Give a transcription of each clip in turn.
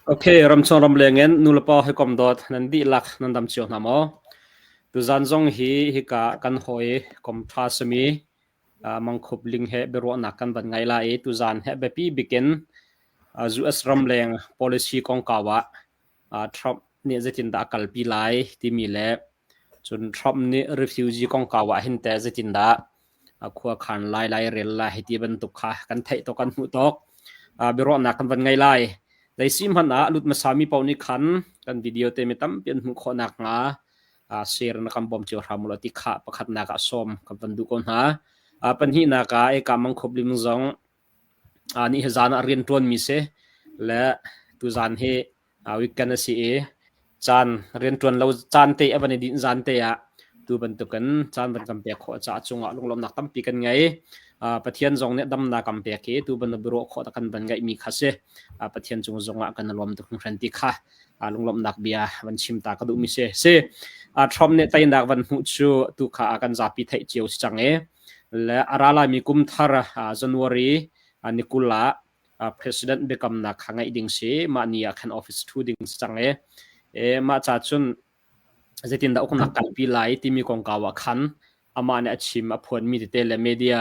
Okay, ramchung ramleng in nulepa hawikom dawt nan dihlak nan dam cio hna maw? Tuzan zong hi hika kan hawi kom ṭha simi Mangkhup Ling he biaruahnak kan van ngai lai i tuzan he biapi bikin US ramleng policy kongkau ah Trump nih zeitindah a kalpi lai timi le cun Trump nih refugee kongkau ah hin teh zeitindah khua khan lai lai rel lai hei ti bantuk kha kan theih tawk kan hmuh tawk biaruahnak kan van ngei lai. Zeisi hmanh ah lut hmasami paoh nih khan kan video te mi tampi an hmuh khawh nakhnga share na kan bawm cio hram ulaw ti kha pakhatnak ah sawm kan van duh ko hna. Pahnihnak ah eka mangkhup lim zong ni hi zan ah rian ṭuanmi si le tuzan hi weekend a si i caan rianṭuan lo caan te a van i dinh zan te ah tu bantukin caan van kan pek khawh caah cungah lunglawmhnak tampi kan ngei. Pathian zong nih damnak kan pek i tu bantuk biaruah khawh kan van ngeihmi kha si. Pathian cung zongah kan i lawm tuk hringhran ti kha lunglawmhnak bia van chim ta ka duhmi si. Si Trump nih teinak van hmuh cu tu kha kan zapi theih cio si cang i le a ra laimi kum thar January ni 20 ah president biakamnak kha ngeih ding si. Mah ni ah khan office ṭhu ding si cang i mah ca cun zeitindah uknak kalpi lai timi kongkau ah khan amah nih a chim a phuanmi tete le media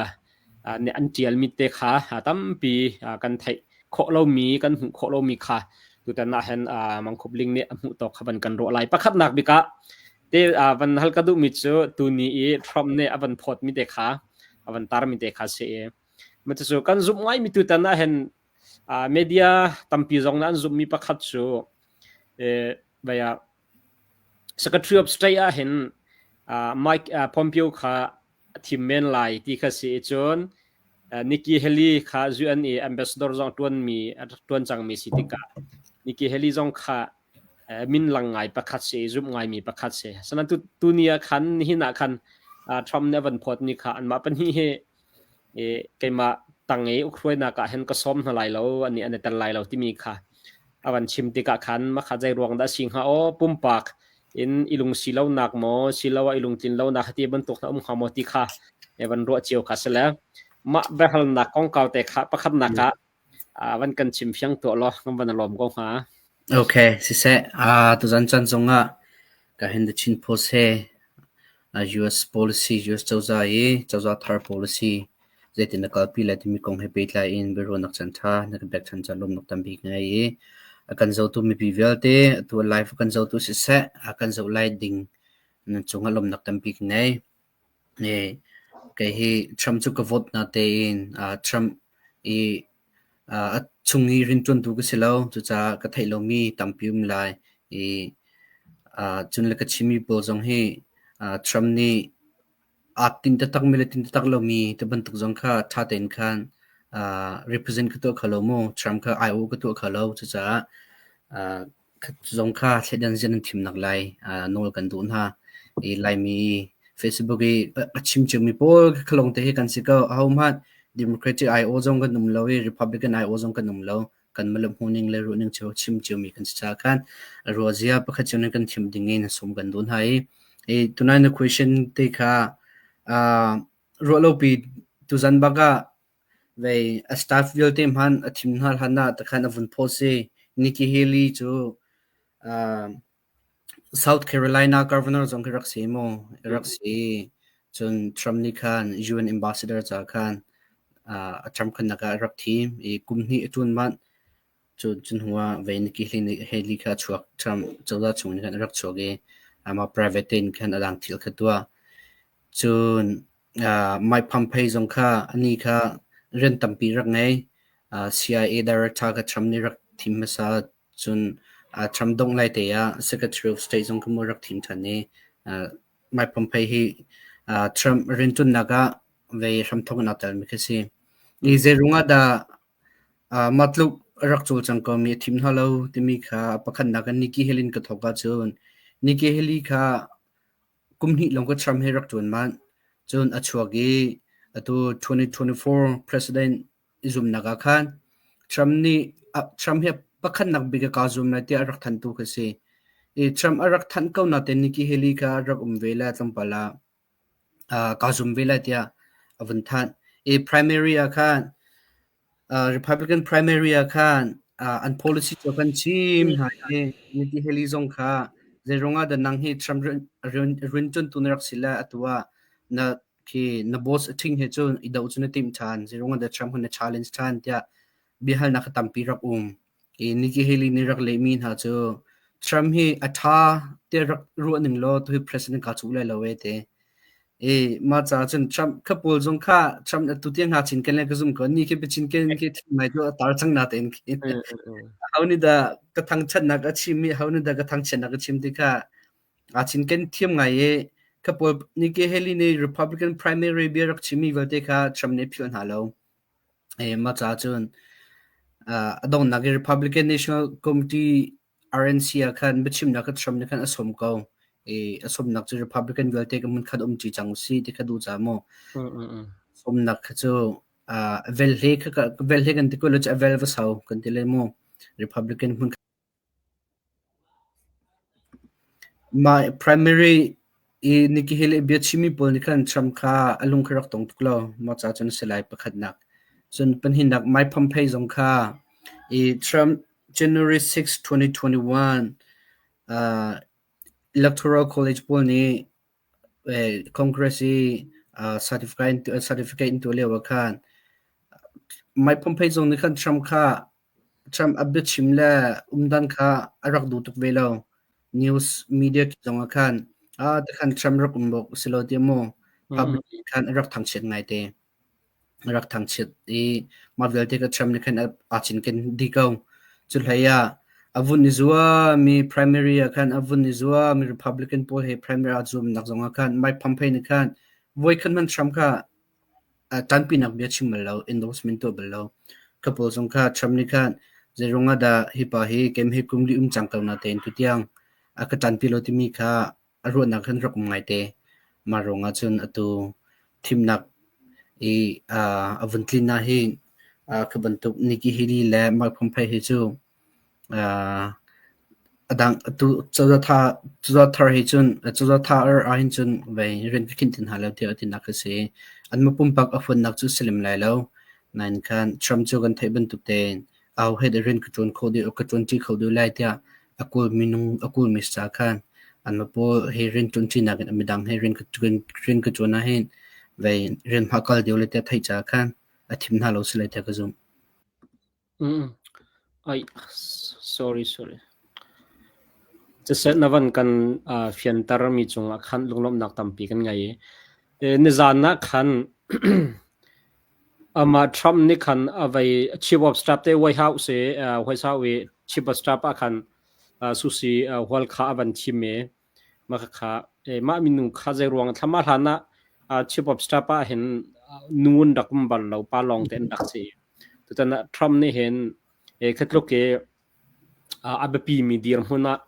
nih an ṭialmi te kha tampi kan theih khawh lomi kan hmuh khawh lomi kha tutan ah hin Mangkhup Ling nih a hmuh tawk kha van kan ruah lai. Pakhatnak bik ah te van hal ka duhmi cu tuni i Trump nih a van phawtmi te kha a van tarmi te kha si i Cucu kan zumh ngaimi tutan ah hin media tampi zong nih an zumhmi pakhat cu Secretary of State ah hin Mike Pompeo kha a thim men lai ti kha si i cun Nikki Haley kha UN i ambassador zong ṭuanmi a ṭuan cangmi si tikah Nikki Haley zong kha min lang ngai pakhat si i zumh ngaimi pakhat si. Asinain tuni ah khan nihin ah khan Trump nih a van phawtmi kha anmah pahnih hi i keimah tang i ukhruainak ah hin ka sawm hna lai lo, an i an i tel lai lo timi kha a van chim tikah khan makha zei ruang dah si hnga aw pumpak in i lungsi lonak maw siloah i lungtlin lonak ti bantuk na um hnga maw ti kha van ruah cio kha si le mah biahalnak kongkau te kha pakhatnak ah van kan chim fiang tuah law kan van lawm ko hnga. Okay, siseh. Tuzan chan zongah ka hin The Chin Post he US policy, US cozah i cozah thar policy zeitin na kalpi lai timi kong he pehtlai in biaruahnak caan ṭha na kan pek ṭhan caan lawmnak tampi ka ngei i a kan zohtu mipi vialte atu live a kan zohtu siseh, a kan zoh lai ding nan cungah lawmnak tampi ka ngei. Kei hi Trump cu ka vote natein Trump i a chung i rianṭuantu ka si lo. Cucaah ka theih lomi tampi um lai. I cun le ka chimmi pawl zong hi Trump nih aa tinh taktakmi le tinh taktak lomi ti bantuk zong kha ṭha tein khan represent ka tuah kho lo mu. Trump kha aiawh ka tuah kho lo. Cucaah zong kha thleidan zia nan thimnak lai nawl kan duh hna. I Laimi Facebook i a chim ciomi pawl kha lawng te hi kan si ko. Ahohmanh Democratic aiawh zong kan um lo i Republican aiawh zong kan um lo. Kan malum hmuhning le ruahning cio chim ciomi kan si caah khan ruahzia pakhat cio nih kan thim ding in sawm kan duh hna i tunai na question te kha ruahlopi tuzan bak ah Vei a staff vialte hmanh a thim hna hlan ah takhan a vun post i Nikki Haley cu South Carolina governor zong khi rak si mu, rak si. Cun Trump nih khan UN ambassador ca khan a term khannak ah a rak thim i kum hnih a ṭuan manh. Cun hnu ah vei Nikki Haley kha a chuak. Trump cozah chung in khan a rak chuak i amah private tein khan a dang thil kha tuah. Cun Mike Pompeo zong kha anih kha rian tampi rak ngei. CIA director kha Trump nih rak thim hmasa. Cun Trump dongh lai te ah Secretary of State zong kha mu rak thim ṭhan i Mike Pompeo hi Trump rianṭuannak ah vei hramthawk in aa telmi khi si. I zeiruang ah dah mah tluk rak cawlcang komi a thim hna lo timi kha pakhatnak in Nikki Haley in ka thawk ahcun Nikki Haley kha Kum hnih lawng ka Trump hi rak ṭuan manh. Cun a chuak i atu 2024 president i zumnak ah khan Trump nih Trump hi pakhatnak bik a kaa zum lai tiah a rak thanhtu khi si. I Trump a rak thanh ko natein Nikki Haley kha a rak um ve le tlawmpal ah kaa zum ve lai tiah a vun thanh. I primary ah khan Republican primary ah khan An policy cu kan chim hna i Nikki Haley zong kha zeiruang ah dah nang hi Trump rianṭuantu na rak si le atu ah na khi na boss a ṭhing he cun i doh cu na timh ṭhan, zeiruang ah dah Trump kha na challenge ṭhan tiah biahalnak kha tampi rak um. I Nikki Haley nih rak lehmi hna cu Trump hi a ṭha tiah rak ruah ning law tuhi president kaa cuh lai lo ee ti. I mah caah cun Trump kha pawl zong kha Trump atu tiang hna cinken le ka zum ko. Ni khi biacinken khi thil ngai cu a tar cang natein khi. Aho nih dah ka thangṭhatnak a chim i aho nih dah ka thangchiatnak a chim ti kha aa cinken thiam ngai i kha pawl Nikki Haley nih Republican primary bia rak chimmi vialte kha Trump nih a philh hna lo. Mah caah cun a donghnak i Republican National Committee RNC ah khan biachimnak kha Trump nih khan a sawm ko. I a sawmnak cu Republican vialte ka hmun khat umṭi cang usih ti kha duh caah maw sawmnak kha cu velhle kha velhle kan ti ko lo cu a vel va sau kan ti le maw Republican hmun Mah primary i Nikki Haley bia chimmi pawl nih khan Trump kha a lung kha rak tong tuk lo. Mah caah cun a si lai pakhatnak. Cun pahnihnak Mike Pompeo zong kha i Trump January 6, 2021 Electoral College pawl nih Congress i certificate an tuah lio ah khan Mike Pompeo zong nih khan Trump kha Trump a biachim le umdan kha a rak duh tuk ve lo. News media zong ah khan ah tikhan Trump rak um bawk si lo tiah mu public khan a rak thangchiat ngaite. A rak thangchiat i mah vialte kha Trump nih khan aa cinken dih ko. Cu hlei ah a vun i zuam i primary ah khan a vun i zuam i Republican pawl he primary aa zuamnak zong ah khan Mike Pompeo nih khan voikhat hmanh Trump kha Ṭanpinak bia chim bal lo, endorsement tuah bal lo. Ka pawl zong kha Trump nih khan zeiruang ah dah hi pa hi keimah hi kum li um cang ko natein tutiang a ka ṭanpi lo timi kha a ruahnak khan rak um ngaite. Mah ruangah cun atu thimnak i a vun tlin ah hin kha bantuk Nikki Haley le Mike Pompeo hi cu A dang atu cozah thar hi cun cozah thar ahhin cun vei rian ka khinh ti hna lo tiah tinak a si. Anmah pumpak a huatnak cu si lem lai lo. Nain khan Trump cu kan theih bantuk tein aho he dah rian ka ṭuan khawh dih ka ṭuanṭi kho dih lai tiah a kawl minung a kawlmi ca khan anmah pawl he rian ṭuanṭinak in midang he rian ka rian ka ṭuan ahhin vei rian hma kal deuh lai tiah theih caah khan a thim hna lo si lai tiah ka zumh. Ai, sorry, sorry. Siseh na van kan fianter mi cungah khan lunglawmhnak tampi kan ngei i nizan ah khan amah Trump nih khan a vei Chief of Staff te White House i White House i Chief of Staff ah khan Susi Hual kha a van thim i mah khakha mah minung kha zeiruang thlam ah hlan ah Chief of Staff ah hin nu an rak um bal lo pa lawng te an rak si. Tutan ah Trump nih hin khatluk i a biapimi dirhmun ah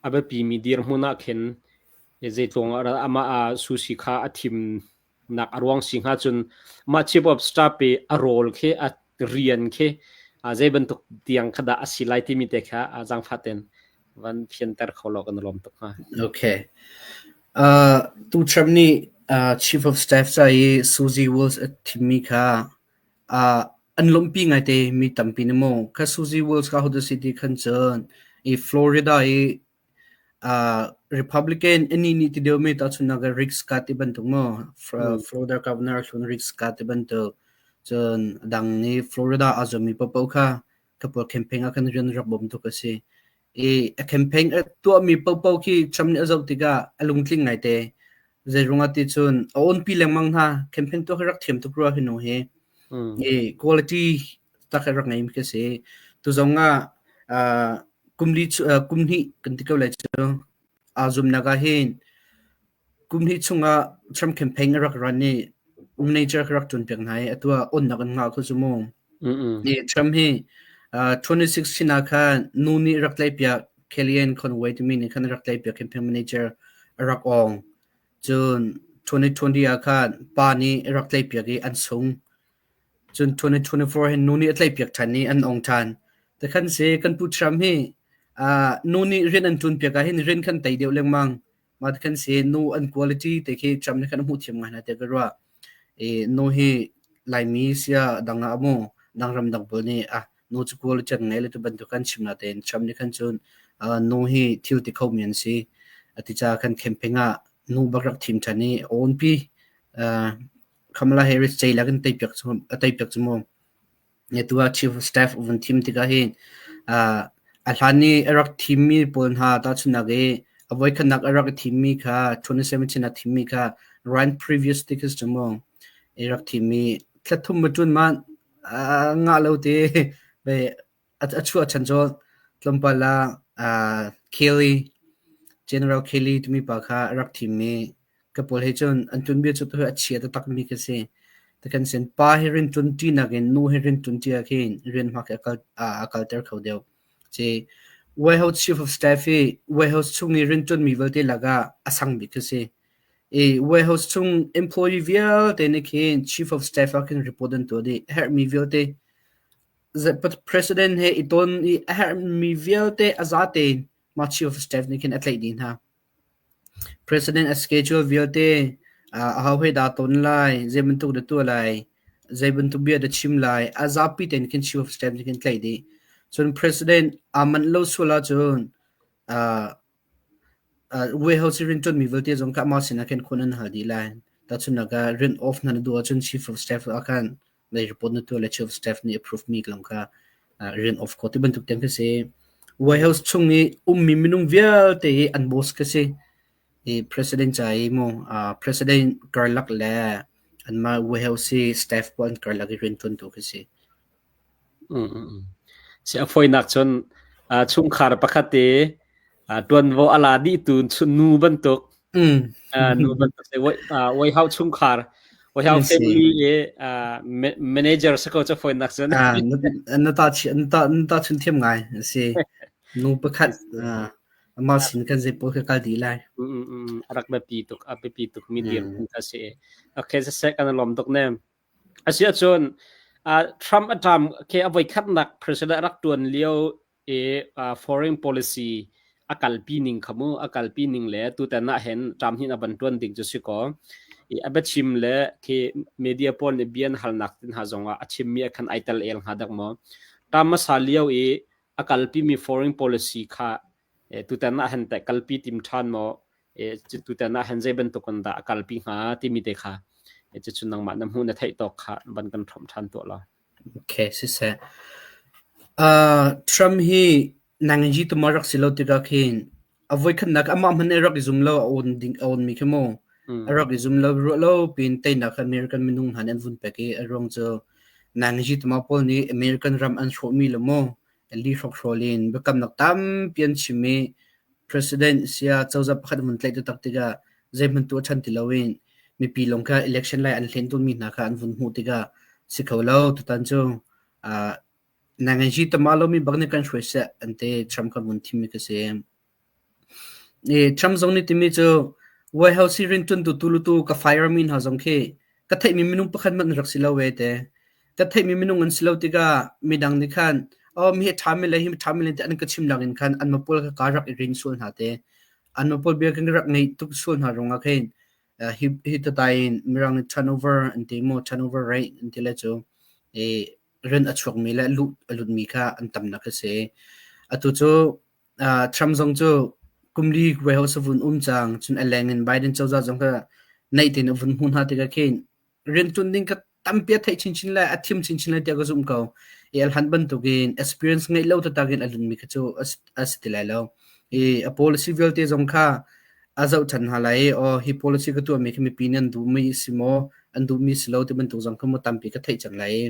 a biapimi dirhmun ah khin zeitlung ah amah Susi kha a thimnak a ruang si hnga cun mah Chief of Staff i a role khi a rian khi zei bantuk tiang kha dah a si lai timi te kha zaangfah tein van fianter kho law kan lawm tuk hnga. Okay. Tu Trump nih Chief of Staff ca i Susie Wiles a thimmi kha An lawmhpi ngaite mi tampi nih maw kha Susie Wiles kha hodah si ti khan cun i Florida i Republican anih nih ti deuhmi tahchunhnak ah Rick Scott ti bantuk maw Florida governor hlun Rick Scott ti bantuk cun a dang nih Florida aa zuammi paohpaoh kha ka pawl campaign ah khan rian rak bawm tuk a si. I a campaign a tuahmi paohpaoh khi Trump nih a zoh tikah a lungtling ngaite. Zeiruangah ti cun a awnpi lengmang hna. Campaign tuah khi rak thiam tuk rua hi nu hi. I quality tak rak ngeimi khi si. Tu zong ah kum li kum hnih kan ti ko lai cu aa zumnak ah hin kum hnih chungah Trump campaign a rak run i manager ka rak ṭuan piak hna i atu ah onnak an ngah kho cu mu. Ni Trump hi 2016 ah khan nu nih rak tlaihpiak Kellyanne Conway timi nih khan rak tlaihpiak campaign manager a rak ong. Cun 2020 ah khan pa nih rak tlaihpiak i an sung. Cun 2024 hin nu nih a tlaihpiak ṭhan i an ong ṭhan. Tikhan si kan pu Trump hi nu nih rian an ṭuan piak ah hin rian khan tei deuh lengmang. Mah tikhan si nu an quality te khi Trump nih khan a hmuh thiam ngai hna tiah ka ruah. I nu hi Laimi sia dang ah mu dang ram dang pawl nih ah Nu cu quality an ngei lo tu bantuk kan chim natein Trump nih khan cun nu hi thil ti khomi an si. A ti caah khan campaign ah nu bak rak thim ṭhan i awnpi Kamala Harris ceilak in teipiak cu a teipiak cu mu. Tu ah chief of staff vun thim tikah hin a hlan i a rak thimmi pawl hna tahchunhnak i a voikhatnak a rak i thimmi kha 2017 ah thimmi kha Ryan previous ti khi si cu mu. I rak thimmi thla thum ma ṭun ma ngah lo te a chuah chan cu tlawmpal ah Kelly General Kelly timi pa kha a rak thimmi ka pawl he cun an tuanbia cu a chia taktakmi ka si. Takan sin pa hi rin ṭun ṭi nakin nu hi rin ṭun ṭi ah khin rian hmak a kal a kalter kho deuh. Ci White House Chief of Staff hi White House chung i rin ṭunmi vialte lakah a sang bik ka si. I White House chung employee vialte nih khin Chief of Staff ah khin report an tuah dih. Herhmi vialte President he i ton i a herhmi vialte a zate in mah Chief of Staff nih khin a tlaih dih hna. President a schedule vialte aho he dah ton lai, zei bantuk dah tuah lai, zei bantuk bia dah chim lai, a zapi tein khin Chief of Staff nih khin tlaih dih. Cun President aa manh lo sual ahcun White House i rianṭuanmi vialte zong kha amah sinah khin khon an hal dih lai. Tahchunhnak ah rian off na duh ahcun Chief of Staff ah khan na report na tuah le Chief of Staff nih approve mi lawng kha rian off khawh ti bantuk tiang khi si. White House chung i ummi minung vialte hi an boss khi si. I President ca i mu President karlak le anmah White House i staff pawl an karlak i rianṭuantu khi si. Si a fawinak cun chungkhar pakhat i ṭuanvo a la dihtu nu bantuk nu bantuk si White House chungkhar White House family i manager si ko cu fawinak cun. Na ta na ta chun thiam ngai a si. Nu pakhat amah sin kan zei pawl kha kal dih lai. A rak biapi tuk a biapi tuk mi dirhmun kha si. Okay, siseh kan i lawm tuk ne. Asiahcun Trump a term khi a voikhatnak president a rak ṭuan lio i foreign policy a kalpi ning kha mu a kalpi ning le tutan ah hin term hnih a van ṭuan ding cu si kaw i a biachim le khi media pawl nih bia an halnak tin hna zongah a chimmi ah khan ai tel el hnga dak maw? Term hmasa lio i a kalpimi foreign policy kha tutan ah hin teh kalpi tim ṭhan maw? Tutan ah hin zei bantuk in dah a kalpi hnga timi te kha cucu nangmah na hmuh na theih tawk kha van kan hrawmh ṭhan tuah law. Okay, siseh. Trump hi nanganji tuma rak si lo tikah khin a voikhatnak amah hmanh nih rak i zum lo a awn ding a awnmi khi mu a rak i zum lo ruah lo pin teinak kha American minung hna nih an vun pek i a ruang cu nanganji tuma pawl nih American ram an hrawhmi le mu li hrokhrawl in biakamnak tampi an chim i president sia cozah pakhat vun tlaih taktak tikah zeihmanh tuah ṭhan ti loin mipi lawng kha election lai an hlen tawnmi hna kha an vun hmuh tikah si kho lo tutan cu nanganzi tama lomi bak nih kan hruai seh an ti Trump kha vun thimmi ka si. Trump zong nih timi cu White House i rianṭuantu tulutu ka fire mi hna zong khi ka theihmi minung pakhat hmanh an rak si lo ve te. Ka theihmi minung an si lo tikah midang nih khan oh mi hi ṭha mi le hi ṭha mi le ti an ka chim nak in khan anmah pawl kha kaa rak i rin sual hna te. Anmah pawl bia kan rak ngeih tuk sual hna ruangah khin hi hi tatai in mirang nih turnover an ti mu turnover rate an ti le cu i rian a chuakmi le luh a lutmi kha an tamnak a si. Atu cu Trump zong cu kumli White House a vun um cang. Cun a leng in Biden cozah zong kha naih tein a vun hmuh hna tikah khin rianṭuan ding kha tampi a theih chinchin lai, a thiam chinchin lai tiah ka zumh ko. I a hlan bantukin experience ngeih lo taktak in a lunmi kha cu a si ti lai lo. I a policy vialte zong kha a zoh ṭhan hna lai i, oh, hi policy ka tuahmi khi mipi nih an duhmi si maw, an duhmi si lo ti bantuk zong kha mu tampi ka theih cang lai i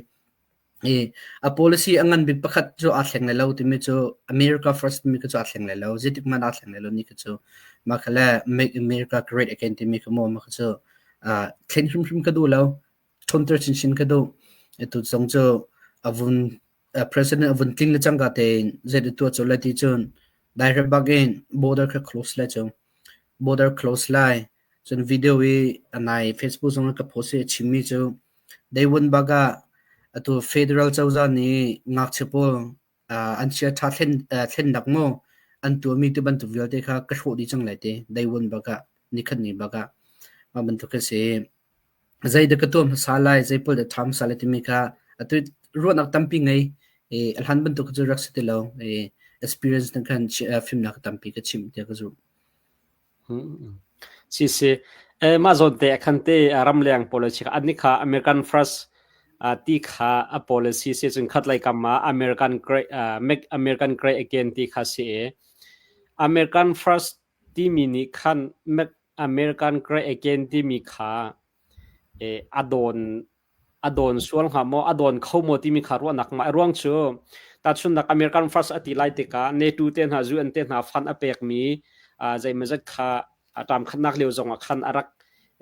I a policy a ngan bik pakhat cu aa thleng lai lo timi cu America First timi khi cu aa thleng lai lo. Zeitik hmanh aa thleng lai lo ni khi cu mah kha le Make America Great Again timi kha maw mah kha cu thlen hrimhrim ka duh lo. Ṭhawnter chinchin ka duh. Atu zong cu a vun president a vun tling le cangka tein zei dah tuah colh lai ti cun direct bak in border kha close lai cu. Border close lai. Cun video i a nai Facebook zong ah ka post i a chimmi cu Day-one bak ah atu federal cozah nih ngakchia pawl an chiaṭha thlennak maw an tuahmi ti bantuk vialte kha ka hrawh dih cang lai ti day-one bak ah nikhat ni bak ah mah bantuk khi si. Zeidah ka tuah hmasa lai, zei pawl dah ṭha hmasa lai timi kha atu ruahnak tampi ngei. I a hlan bantuk cu rak si ti lo. I experience na khan fimnak tampi ka chimh tiah ka zumh. Si si. Mah zawn te khan te ramleng policy kha an kha American First ti kha a policy si cun khat lei kam ah American Great Make American Great Again ti kha si i American First timi nih khan Make American Great Again timi kha a dawn a dawn sual hnga maw, a dawn kho maw timi kha ruahnak ma ruang cu tahchunnak American First a ti lai tikah NATO te hna UN te hna fund a pekmi zeimawzat kha ṭam khatnak lio zongah khan a rak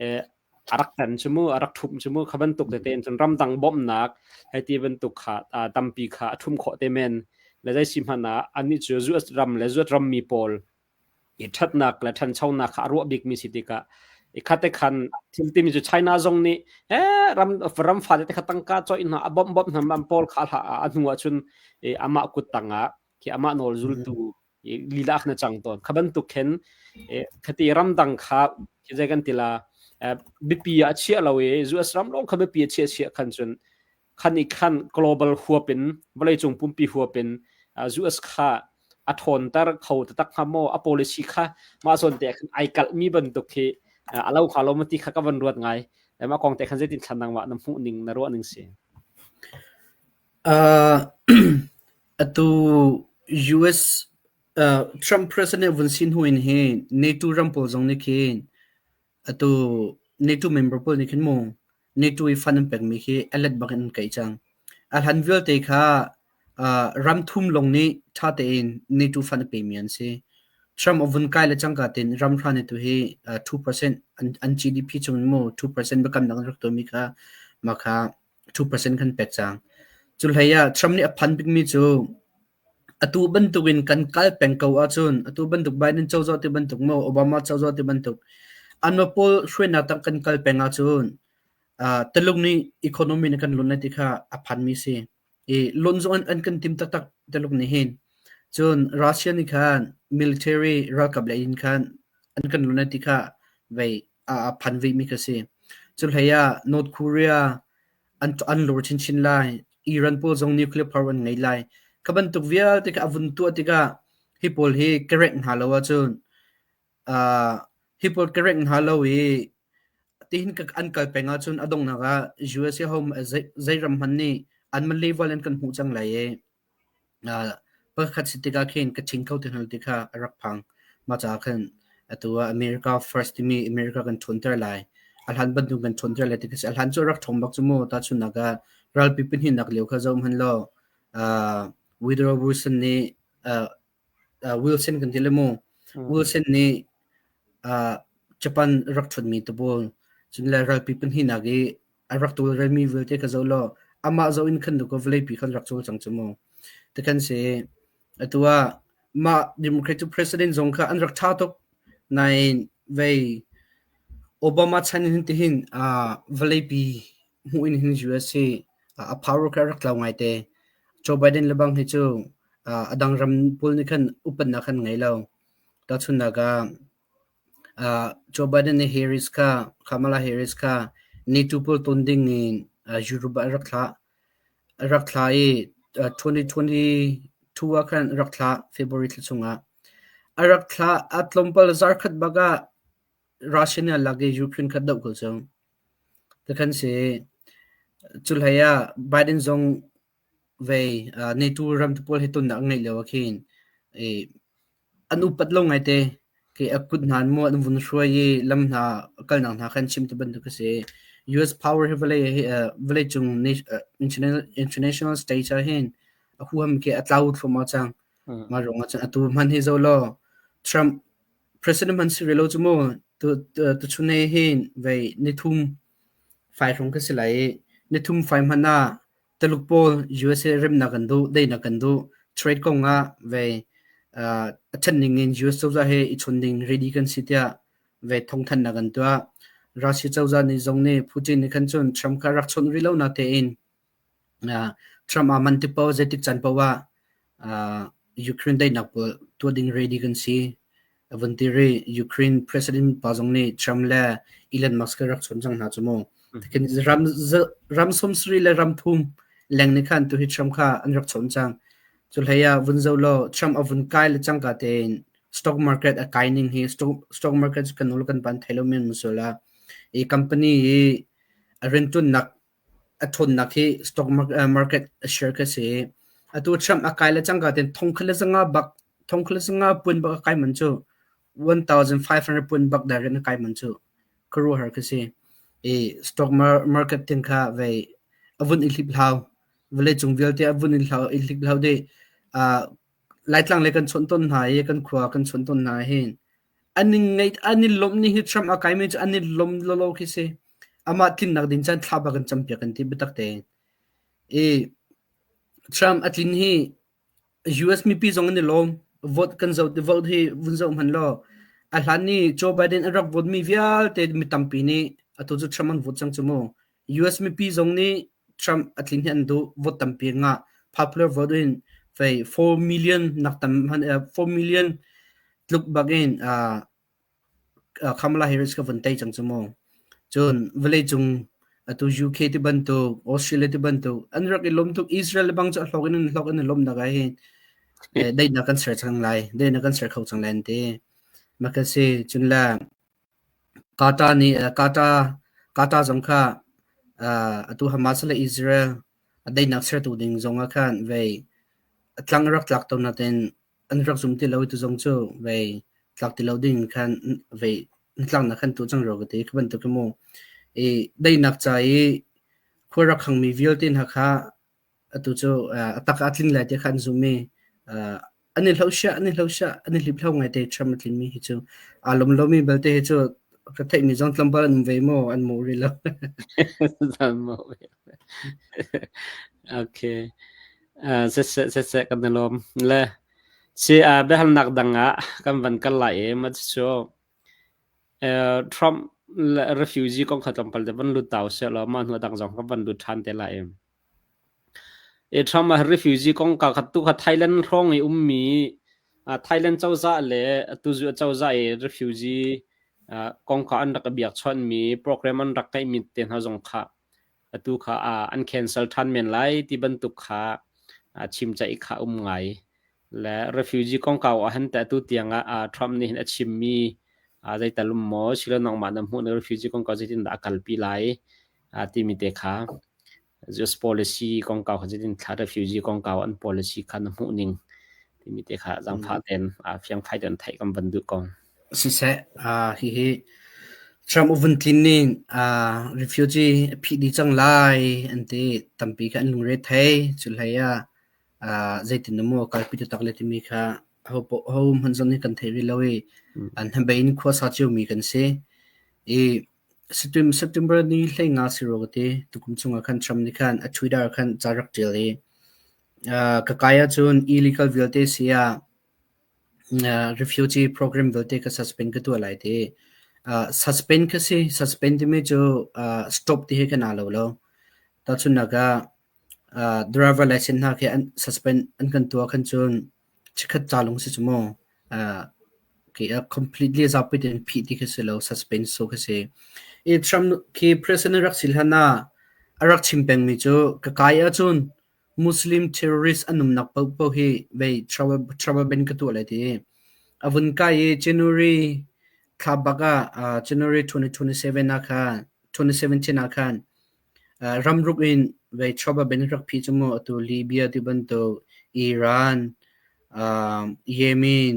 a rak tan cu mu a rak ṭhumh cu mu kha bantuk tete in cun ramdang bawmhnak hei ti bantuk kha tampi kha a ṭhum khawh te men le zei si hmanh ah annih cu US ram le US rammi pawl i ṭhatnak le ṭhanchonak kha a ruah bikmi si tikah i khate khan thil timi cu China zong nih ram ram fate te kha tangka coih hna a bawmh bawmh hna man pawl kha a hnu ah cun amah kut tangah khi amah nawl zultu lila na cang tawn kha bantuk khin khati ramdang kha zei kan tila bipi a chia lo i US ram lawng kha bipi a chia chia khan cun khan i khan global huap in vawleicung pumpi huap in US kha a ṭhawnter kho taktak hnga maw a policy kha mah zawn te khan ai kalh mi bantuk khi a lo kha lo ma ti kha ka van ruat ngai mah kong te khan zeitin thlan nang mah na hmuh ning na ruah ning si? Atu US Trump president vun si hnu in hin NATO ram pawl zong nih khin atu NATO member pawl nih khin mu NATO i fund an pekmi khi a let bak in an kaih cang. A hlan vialte kha ram thum lawng nih ṭha tein NATO fund a pemi an si. Trump a vun kai le cangka tein ram hra nih tu hi 2% an GDP chung in mu 2% biakamnak an rak tuahmi kha mah kha 2% kan pek cang. Cu hlei ah Trump nih a phan bikmi cu atu bantukin kan kal peng ko ahcun atu bantuk Biden cozah ti bantuk maw Obama cozah ti bantuk anmah pawl hruainak tang kan kal peng ahcun Tuluk nih economy nih kan lun lai ti kha a phanmi si. I lun zong an kan tim taktak Tuluk nih hin. Cun Russia nih khan military ralkap lei in khan an kan lun lai ti kha vei a phan vemi kha si. Cu hlei ah North Korea an lur chinchin lai. Iran pawl zong nuclear power an ngei lai. Kha bantuk vialte kha a vun tuah tikah hi pawl hi ka rengh hna lo ahcun hi pawl ka rengh hna lo i tihin an kal peng ahcun a donghnak ah USA home zei ram hmanh nih an level in kan hmuh cang lai i Pakhat si tikah khin ka ching kho ti hna lo ti kha a rak phang. Mah caah khan atu ah America First timi America kan ṭhawnter lai. A hlan bantuk kan ṭhawnter lai ti khi si. A hlan cu a rak ṭhawng bak cu mu. Tahchunhnak ah ralpi pahnihnak lio kha zoh hmanh law Woodrow Wilson nih Wilson kan ti le mu. Wilson nih Japan rak ṭhutmi tupawl cun le ralpi pahnihnak i a rak tawlrelmi vialte kha zoh law amah zoh in khan dukaw vawleipi khan rak cawl cang cu mu. Tikhan si atu ah mah Democratic president zong kha an rak ṭha tuk nain vei Obama chan in tihin vawleipi hmuh in hin US hi a power kha rak tlau ngaite. Joe Biden le bang hi cu a dang ram pawl nih khan upatnak khan ngei lo. Tahchunhnak ah Joe Biden nih Harris kha Kamala Harris kha NATO pawl ton ding in Europe ah a rak thlah. A rak thlah i 2022 ah khan a rak thlah February thla chungah. A rak thlah a tlawmpal zarkhat bak ah Russia nih a lak i Ukraine kha doh ko cu. Tikhan si cu hlei ah Biden zong vei NATO ram te pawl he tonnak a ngeih lio ah khin i an upat lo ngaite khi a kut hna an muah an vun hruai i lam hna kalnak hna khan chim ti bantuk a si. US power hi vawlei hi vawleicung international stage ah hin a huham khi a tlau thluahmah cang. Mah ruangah cun atu hman hi zoh law Trump president hman si rih lo cu mu tuchun he hin vei nithum fai hrawng ka si lai i nithum fai hmanh ah Tuluk pawl USA remnak kan duh, daihnak kan duh. Trade kong ah vei a ṭhat ning in US cozah he i chawn ding ready kan si tiah vei thawngthanhnak kan tuah. Russia cozah nih zong nih Putin nih khan cun Trump kha rak chawnh rih lo na tein Trump aa man tik paoh zeitik caan paoh ah Ukraine daihnak pawl tuah ding ready kan si. A vun ti rih. Ukraine president pa zong nih Trump le Elon Musk rak chawn cang hna cu mu. Ram ram sawmsarih le ram thum. Leng nih khan tuhi Trump kha an rak chawn cang. Cu hlei ah vun zoh law Trump a vun kai le cangka tein stock market a kai ning hi stock market cu kan ul kan pan thai lo men musul ah i company hi a rianṭuannak a ṭhawnnak hi stock market a share kha si. Atu Trump a kai le cangka tein 1500 bak 1500 pun bak a kai man cu 1500 pun bak direct na kai man cu khuaruahhar khi si. I stock market tin kha vei a vun i hliphlau vawleicung vialte a vun i hliphlau dih. Laitlang le kan chawnh tawn hna i kan khua kan chawnh tawn hna hin an i ngaih an i lawmh ni hi Trump a kaimi cu an i lawm lawlaw khi si. Amah tlinnak ding caan thla bak kan campiak kan ti biatak tein. I Trump a tlin hi US mipi zong an i lawm. Vote kan zoh vote hi vun zoh hmanh law a hlan ni Joe Biden a rak vote mi vialte mi tampi nih atu cu Trump an vote cang cu mu. US mipi zong nih Trump a tlin hi an duh. Vote tampi ngah. Popular vote in fei 4 million nak tam 4 million tluk bak in Kamala Harris ka vun tei cang cu mu. Cun vawleicung atu UK ti bantuk, Australia ti bantuk an rak i lawm tuk. Israel le bang cu a hlawk in an hlawk in an lawmnak ah hin daihnak kan ser cang lai, daihnak kan ser kho cang lai an ti. Mah ka si. Cun le Qatar nih Qatar Qatar zong kha atu Hamas le Israel a daihnak sertu ding zong ah khan vei tlang rak tlak to natin an rak zum ti lo i tuzong cu vei tlak ti lo ding khan vei hnatlaknak khan tuah cang rua ka ti. Khi bantuk hi mu i daihnak ca i khua rak hangmi vialte hna kha atu cu a tak ah a tling lai ti kha an zum i an i hlohsiah an i hlohsiah an i hliphlau ngaite Trump a tlinmi hi cu aa lawm lomi belte hi cu ka theihmi zong tlawmpal an um ve maw an mawh rih lo. Okay. Siseh siseh kan i lawm. Le si biahalnak dang ah kan van kal lai i mah cucu Trump le refugee kong kha tlawmpal te van lut ta usih law mah hnu a dang zong kan van lut ṭhan te lai i. Trump ah refugee kong ka khat tu kha Thailand hrawng i ummi Thailand cozah le atu zu cozah i refugee kong kha an rak i biakchawnhmi program an rak ngeihmi te hna zong kha atu kha an cancel ṭhan men lai ti bantuk kha chimcaih kha um ngai. Le refugee kongkau ah hin teh atu tiang ah Trump nih hin a chimmi zeital um maw silo nangmah na hmuh na refugee kongkau zeitindah a kalpi lai timi te kha US policy kongkau kha zeitin thla refugee kongkau an policy kha na hmuh ning timi te kha zaangfah ten fiangfai ten theih kan van duh ko. Siseh, hihi Trump a vun tlin ning refugee a phih dih cang lai an ti. Tampi kha an lungre thei. Cu hlei ah zeitin maw kalpi taktak le timi kha ho hmanh zong nih kan thei rih lo i an hnabei in khuasa ciomi kan si. I September ni 15 si rua ka ti. Tukum chungah khan Trump nih khan a Twitter khan ca rak ṭial i ka kai ahcun illegal vialte si ah Refugee program vialte ka suspend ka tuah lai ti. Suspend ka si. Suspend timi cu stop ti he kan aa lo lo. Tahchunhnak ah driver license hna khi an suspend an kan tuah khan cun chikkhat ca lawng si cu mu. Completely zapi tein phih ti khi si lo. Suspend so khi si. I Trump khi president rak si hlan ah a rak chim pengmi cu ka kai ahcun Muslim terrorist an umnak paohpaoh hi vei travel ban ka tuah lai ti. A vun kai i January thla bak ah January 2027 ah khan 2017 ah khan ramruk in vei travel ban rak phi cu mu atu Libya ti bantuk Iran, Yemen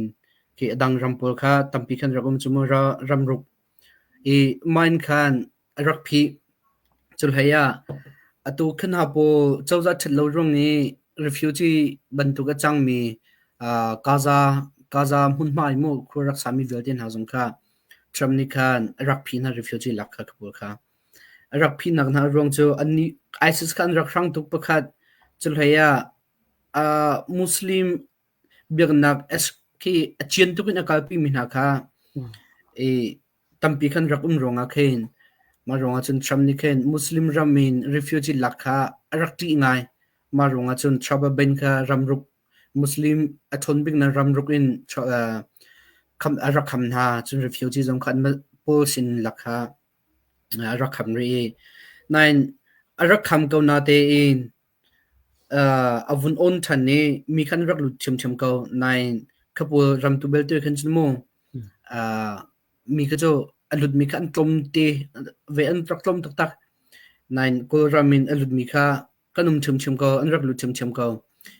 khi a dang ram pawl kha tampi khan rak um cu mu ramruk i mine khan a rak phih. Cuhlei ah atu khan hna pawl cozah ṭhat lo ruang i refugee bantuk a cangmi Gaza Gaza hmunhma i mu khua rak sami vialte hna zong kha Trump nih khan a rak phih hna refugee lak kha pawl kha. A rak phihnak hna ruang cu annih ISIS kha an rak hrang tuk pakhat. Cuhlei ah Muslim biaknak khi a cian tuk in a kalpimi hna kha i tampi khan rak um ruangah khin mah ruangah cun Trump nih khin Muslim ram in refugee lak kha a rak ṭih ngai. Mah ruangah cun travel ban kha ramruk Muslim a ṭhawn biknak ramruk in a rak kham hna. Cun refugee zong kha anmah pawl sin lak kha a rak kham rih i nain a rak kham ko natein. A vun on ṭhan i mi kha an rak lut ṭhiamṭhiam ko. Nain khapawl ram tu belte khan cun mu mi kha cu a lutmi kha an tlawm te ve an rak tlawm taktak. Nain Kawlram in a lutmi kha kan um ṭhiamṭhiam ko, an rak lut ṭhiamṭhiam ko.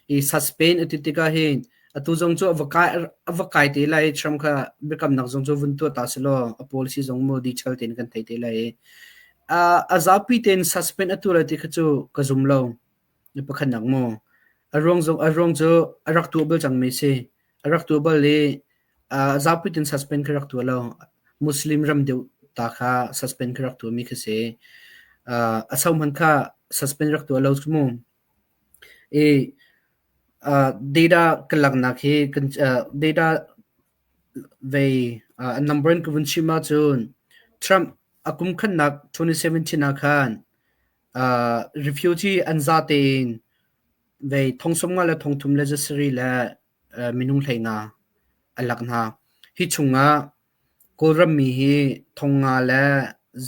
I suspend a ti tikah hin atu zong cu a va kai a va kai te lai i Trump kha biakamnak zong cu vun tuah ta selaw a policy zong mu detail tein kan thei te lai i a zapi tein suspend a tuah lai ti kha cu ka zum lo. Ni pakhatnak mu. A ruang zong a ruang cu a rak tuah bal cangmi si. A rak tuah bal i zapi tein suspend kha rak tuah lo. Muslim ram deuh ta kha suspend kha rak tuahmi kha si. A so hmanh kha suspend rak tuah lo cu mu. I data kan laknak hi kan data vei a number in ka vun chim ahcun Trump a kum khatnak 2017 ah khan refugee an za tein vei thong 50 le thong thum le zasarih le minung 15 a lak hna. Hi chungah Kawlram mi hi thong nga le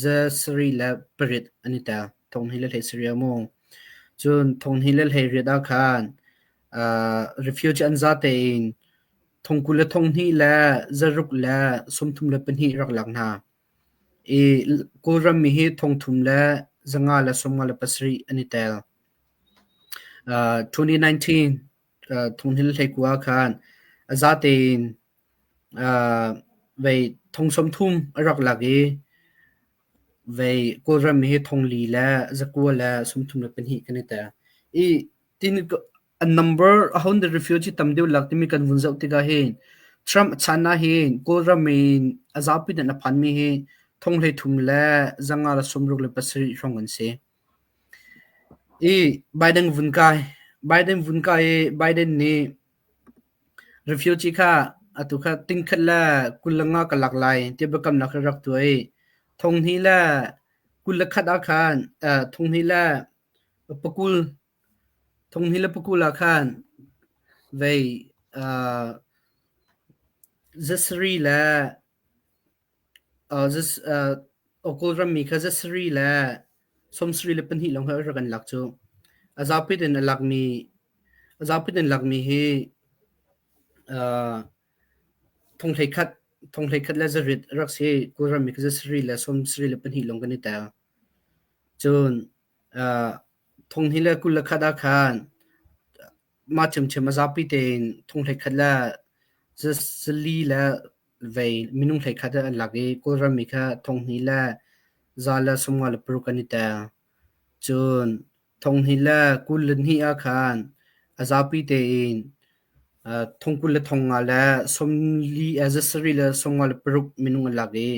zasarih le pariat an i tel. Thong hnih le hlei sarih mu. Cun thong hnih le hlei riat ah khan refugee an za tein thong 20 le thong hnih le zaruk le 32 rak lak hna. I Kawlram mi hi thong thum le zanga le 57 an i tel. 2019 thong hnih le hlei kua ah khan a za tein vei thong 30 a rak lak i vei Kawlram hi thong li le zakua le 32 kan i tel. I tin a number a hon the refugee tam deuh lak timi kan vun zoh tikah hin Trump chan ah hin Kawlram in a zapi in a phanmi hi thong 33 le zanga le 67 hrawng an si. I Biden vun kai. Biden vun kai i Biden nih refugee kha atu kha tingkhat le 25 ka lak lai ti biakamnak kha rak tuah i thong hnih le 21 ah khan thong hnih le pakul thong hnih le pakul ah khan vei zasarih le Kawlram mi kha zasarih le 72 lawng kha rak an lak cu. A zapi in a lakmi a zapi in lakmi hi thong 11 thong 11 le zariat rak si. Kawlram mi kha zasarih le 72 lawng kan i tel. Cun thong hnih le 21 ah khan mah ṭhiamṭhiam a zapi tein thong 11 le zali le vei minung 11 ah an lak i Kawlram mi kha thong hnih le za le 56 an i tel. Cun thong hnih le 22 ah khan a zapi tein thong 20 le thong nga le 40 zasarih le 56 minung an lak i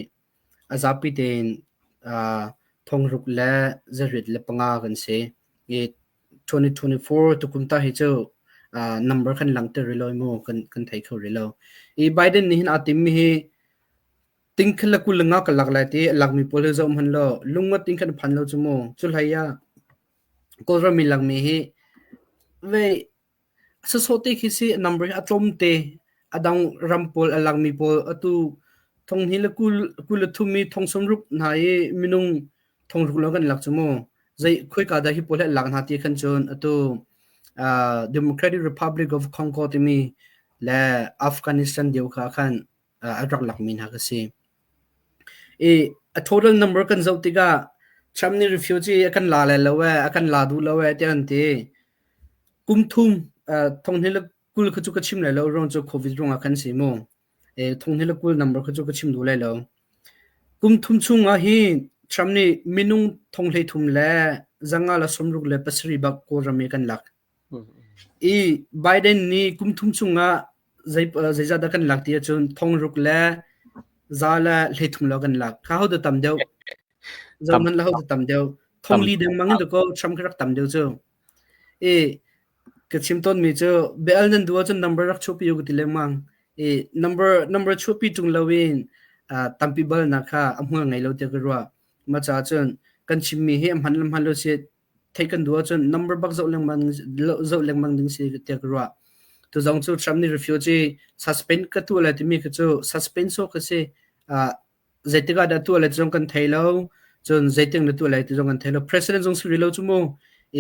a zapi tein thong ruk le zariat le panga kan si. I 2024 tukum ta hi cu number kan langhter rih lo mu kan kan thei kho rih lo. I Biden nih hin aa timmi hi tingkhel le 25 ka lak lai ti lakmi pawl hi zoh hmanh law lungngat in kan phan lo cu mu. Cu hlei ah Kawlram mi lakmi hi ve Sawsawh te khi si number hi a tlawm te. A dang ram pawl a langmi pawl atu thong hnih le 23 i thong 60 hna i minung thong ruk lawng kan lak cu mu. Zei khoika dah hi pawl hi an lak hna ti khan cun atu Democratic Republic of Congo timi le Afghanistan deuh kha khan a rak lakmi hna ka si. I a total number kan zoh tikah Trump nih refugee a kan la lai lo ee, a kan la duh lo ee tiah an ti. Kum thum thong hnih le 20 kha cu ka chim lai lo ruang cu COVID ruangah khan si mu. Thong hnih le 20 number kha cu ka chim duh lai lo. Kum thum chungah hi Trump nih minung thong 33 le zanga le 67 bak Kawlram i kan lak. I Biden nih kum thum chungah zeizat dah kan lak ti ahcun thong ruk le za le 33 lo kan lak. Kha ho dah tam deuh? Zohhmanh la ho dah tam deuh? Thong li dengmang in dakaw Trump kha rak tam deuh cu. I ka chim tawnmi cu bia-al nan duh ahcun number rak chuahpi u ka ti lengmang. I number number chuahpi ṭung loin tampi balnak kha a hmual ngei lo tiah ka ruah. Mah caah cun kan chimmi hi a hman le hman lo si theih kan duh ahcun number bak zoh lengmang zoh lengmang ding si tiah ka ruah. Tu zong cu Trump nih refugee suspend ka tuah lai timi kha cu suspend sawh ka si. Zeitik ah dah tuah lai ti zong kan thei lo. Cun zeiting na tuah lai ti zong kan thei lo. President zong si rih lo cu mu.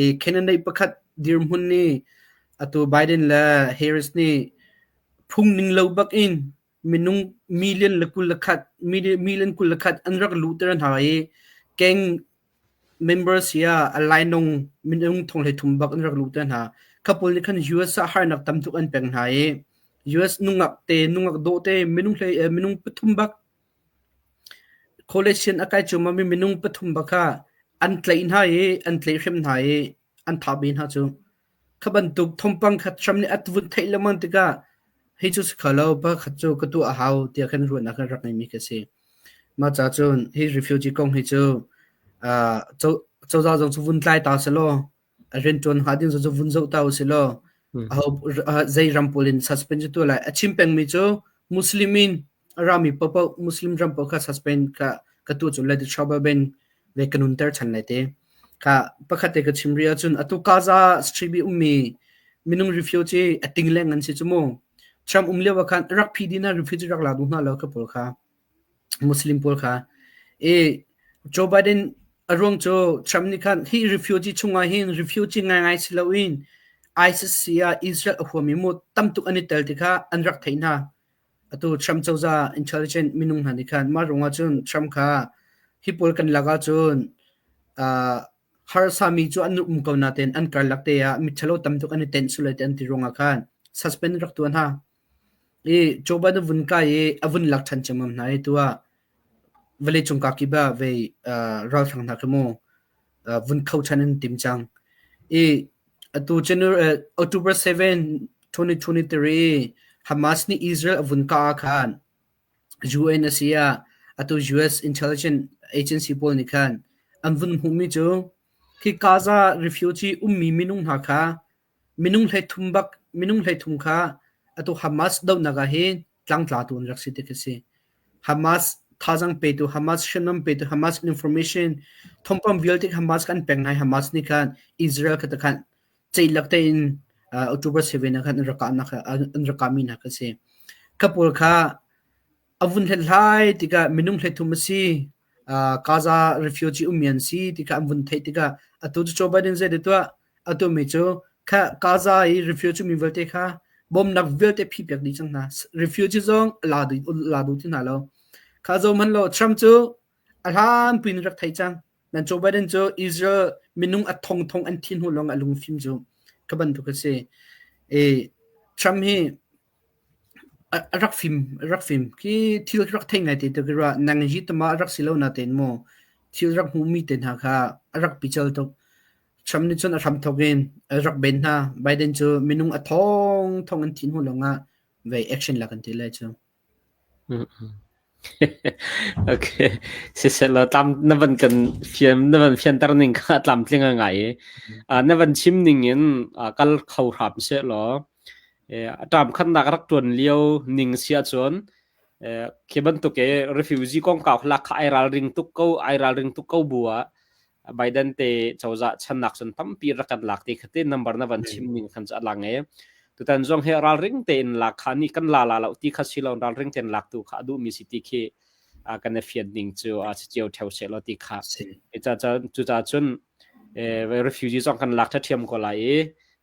I candidate pakhat dirhmun nih atu Biden le Harris nih phung ning lo bak in minung million le 21 million 21 an rak luhter hna i gang member sia a lainong minung thong hlei thum bak an rak luhter hna. Kha pawl nih khan US ah harnak tam tuk an pek hna i US nungak te nungak dawh te minung hlei minung pathum bak College a kai cuahmah mi minung pathum bak kha an tlaih hna i an tlaihhrem hna i an thah ve hna cu. Kha bantuk thawngpang kha Trump nih a vun theih lengmang tikah hi cu si kho lo, pakhat cu ka tuah a hau tiah khan ruahnak kan rak ngeimi khi a si. Mah ca cun hi refugee kong hi cu uh, cozah zong cu vun tlai ta selaw a rianṭuan hnga ding zong cu vun zoh ta usih law aho zei ram pawl in suspend cu tuah lai. A chim pengmi cu Muslim in a rami paohpaoh Muslim ram paoh kha suspend ka ka tuah cu le the trouble ban ve ka nunter chan lai te. Kha pakhat te ka chim rih ahcun atu Gaza Strip i ummi minung refugee a ting leng an si cu mu. Trump um lio ah khan rak phi dina refugee rak la duh hna lo ka pawl kha. Muslim pawl kha. I Joe Biden a ruang cu Trump nih khan hi refugee chungah hin refugee ngaingai si loin ISIS si ah Israel a huami mu tam tuk an i tel ti kha an rak theih hna. Atu Trump cozah intelligent minung hna nih khan mah ruangah cun Trump kha hi pawl kan lak ahcun uh, harsami cu an um ko nain an karlak te ah mitthalo tam tuk an i tenh sulai te an ti ruangah khan suspend rak tuah hna. I Joe Biden a vun kai i a vun lak ṭhan ciammam hna i tu ah vawleicung kakip ah vei ralhrang hna khi mu vun kho ṭhan an tim cang. I atu January, October 7, 2023 Hamas nih Israel a vun kah ah khan UN a si ah atu US intelligence agency pawl nih khan an vun hmuhmi cu khi Gaza refugee ummi minung hna kha Minung 13 bak minung 13 kha atu Hamas dohnak ah hin tlangtlatu an rak si ti khi si. Hamas thazang petu, Hamas hriamnam petu, Hamas information thawngpang vialte Hamas kan pek hna i Hamas nih khan Israel kha khan ceilak tein October 7 ah khan an rak kahnak an rak kahmi hna kha si. Kha pawl kha a vun hlethlai tikah minung 13 a si. Gaza refugee ummi an si ti kha an vun theih tikah atu cu Joe Biden zei tuah a tuahmi cu kha Gaza i refugee mi vialte kha bawmnak vialte phihpiak dih cang hna. Refugee zong la la duh ti hna lo. Kha zo hmanh lo Trump cu a hlan piin rak thei cang. Nan Joe Biden cu Israel minung a thong thong an thi hnu lawng a lungfim cu ka bantuk a si. E, Trump hi A rak fim, a rak fim. Khi thil rak thei ngai te tu khi rua nang hi tama a rak si lo na tein maw thil rak hmuhmi te hna kha a rak pical tuk. Trump nih cun a hram thawk in a rak ben hna. Biden cu minung a thong thong an thin hnu lawngah vei action lak an ti lai cu. Okay. Siseh tlam na van kan fian na van fianter ning kha tlamtling a ngai i na van chim ning in kal kho hram seh law a ṭam khatnak rak ṭuan lio ning si ahcun khi bantuk i refugee kongkau lak kha ai ralring tuk ko ai ralring tuk ko bu ah Biden te cozah channak cun tampi rak kan lak ti kha te number na van chim ning khan cu a lang i tutan zong hi ralring tein lak kha ni kan la la lo ti kha si lo ralring tein lak tu kha a duhmi si ti khi kan i fian ning cu a si cio theo seh lo ti kha cuca cun refugee zong kan lak ṭhiam ko lai i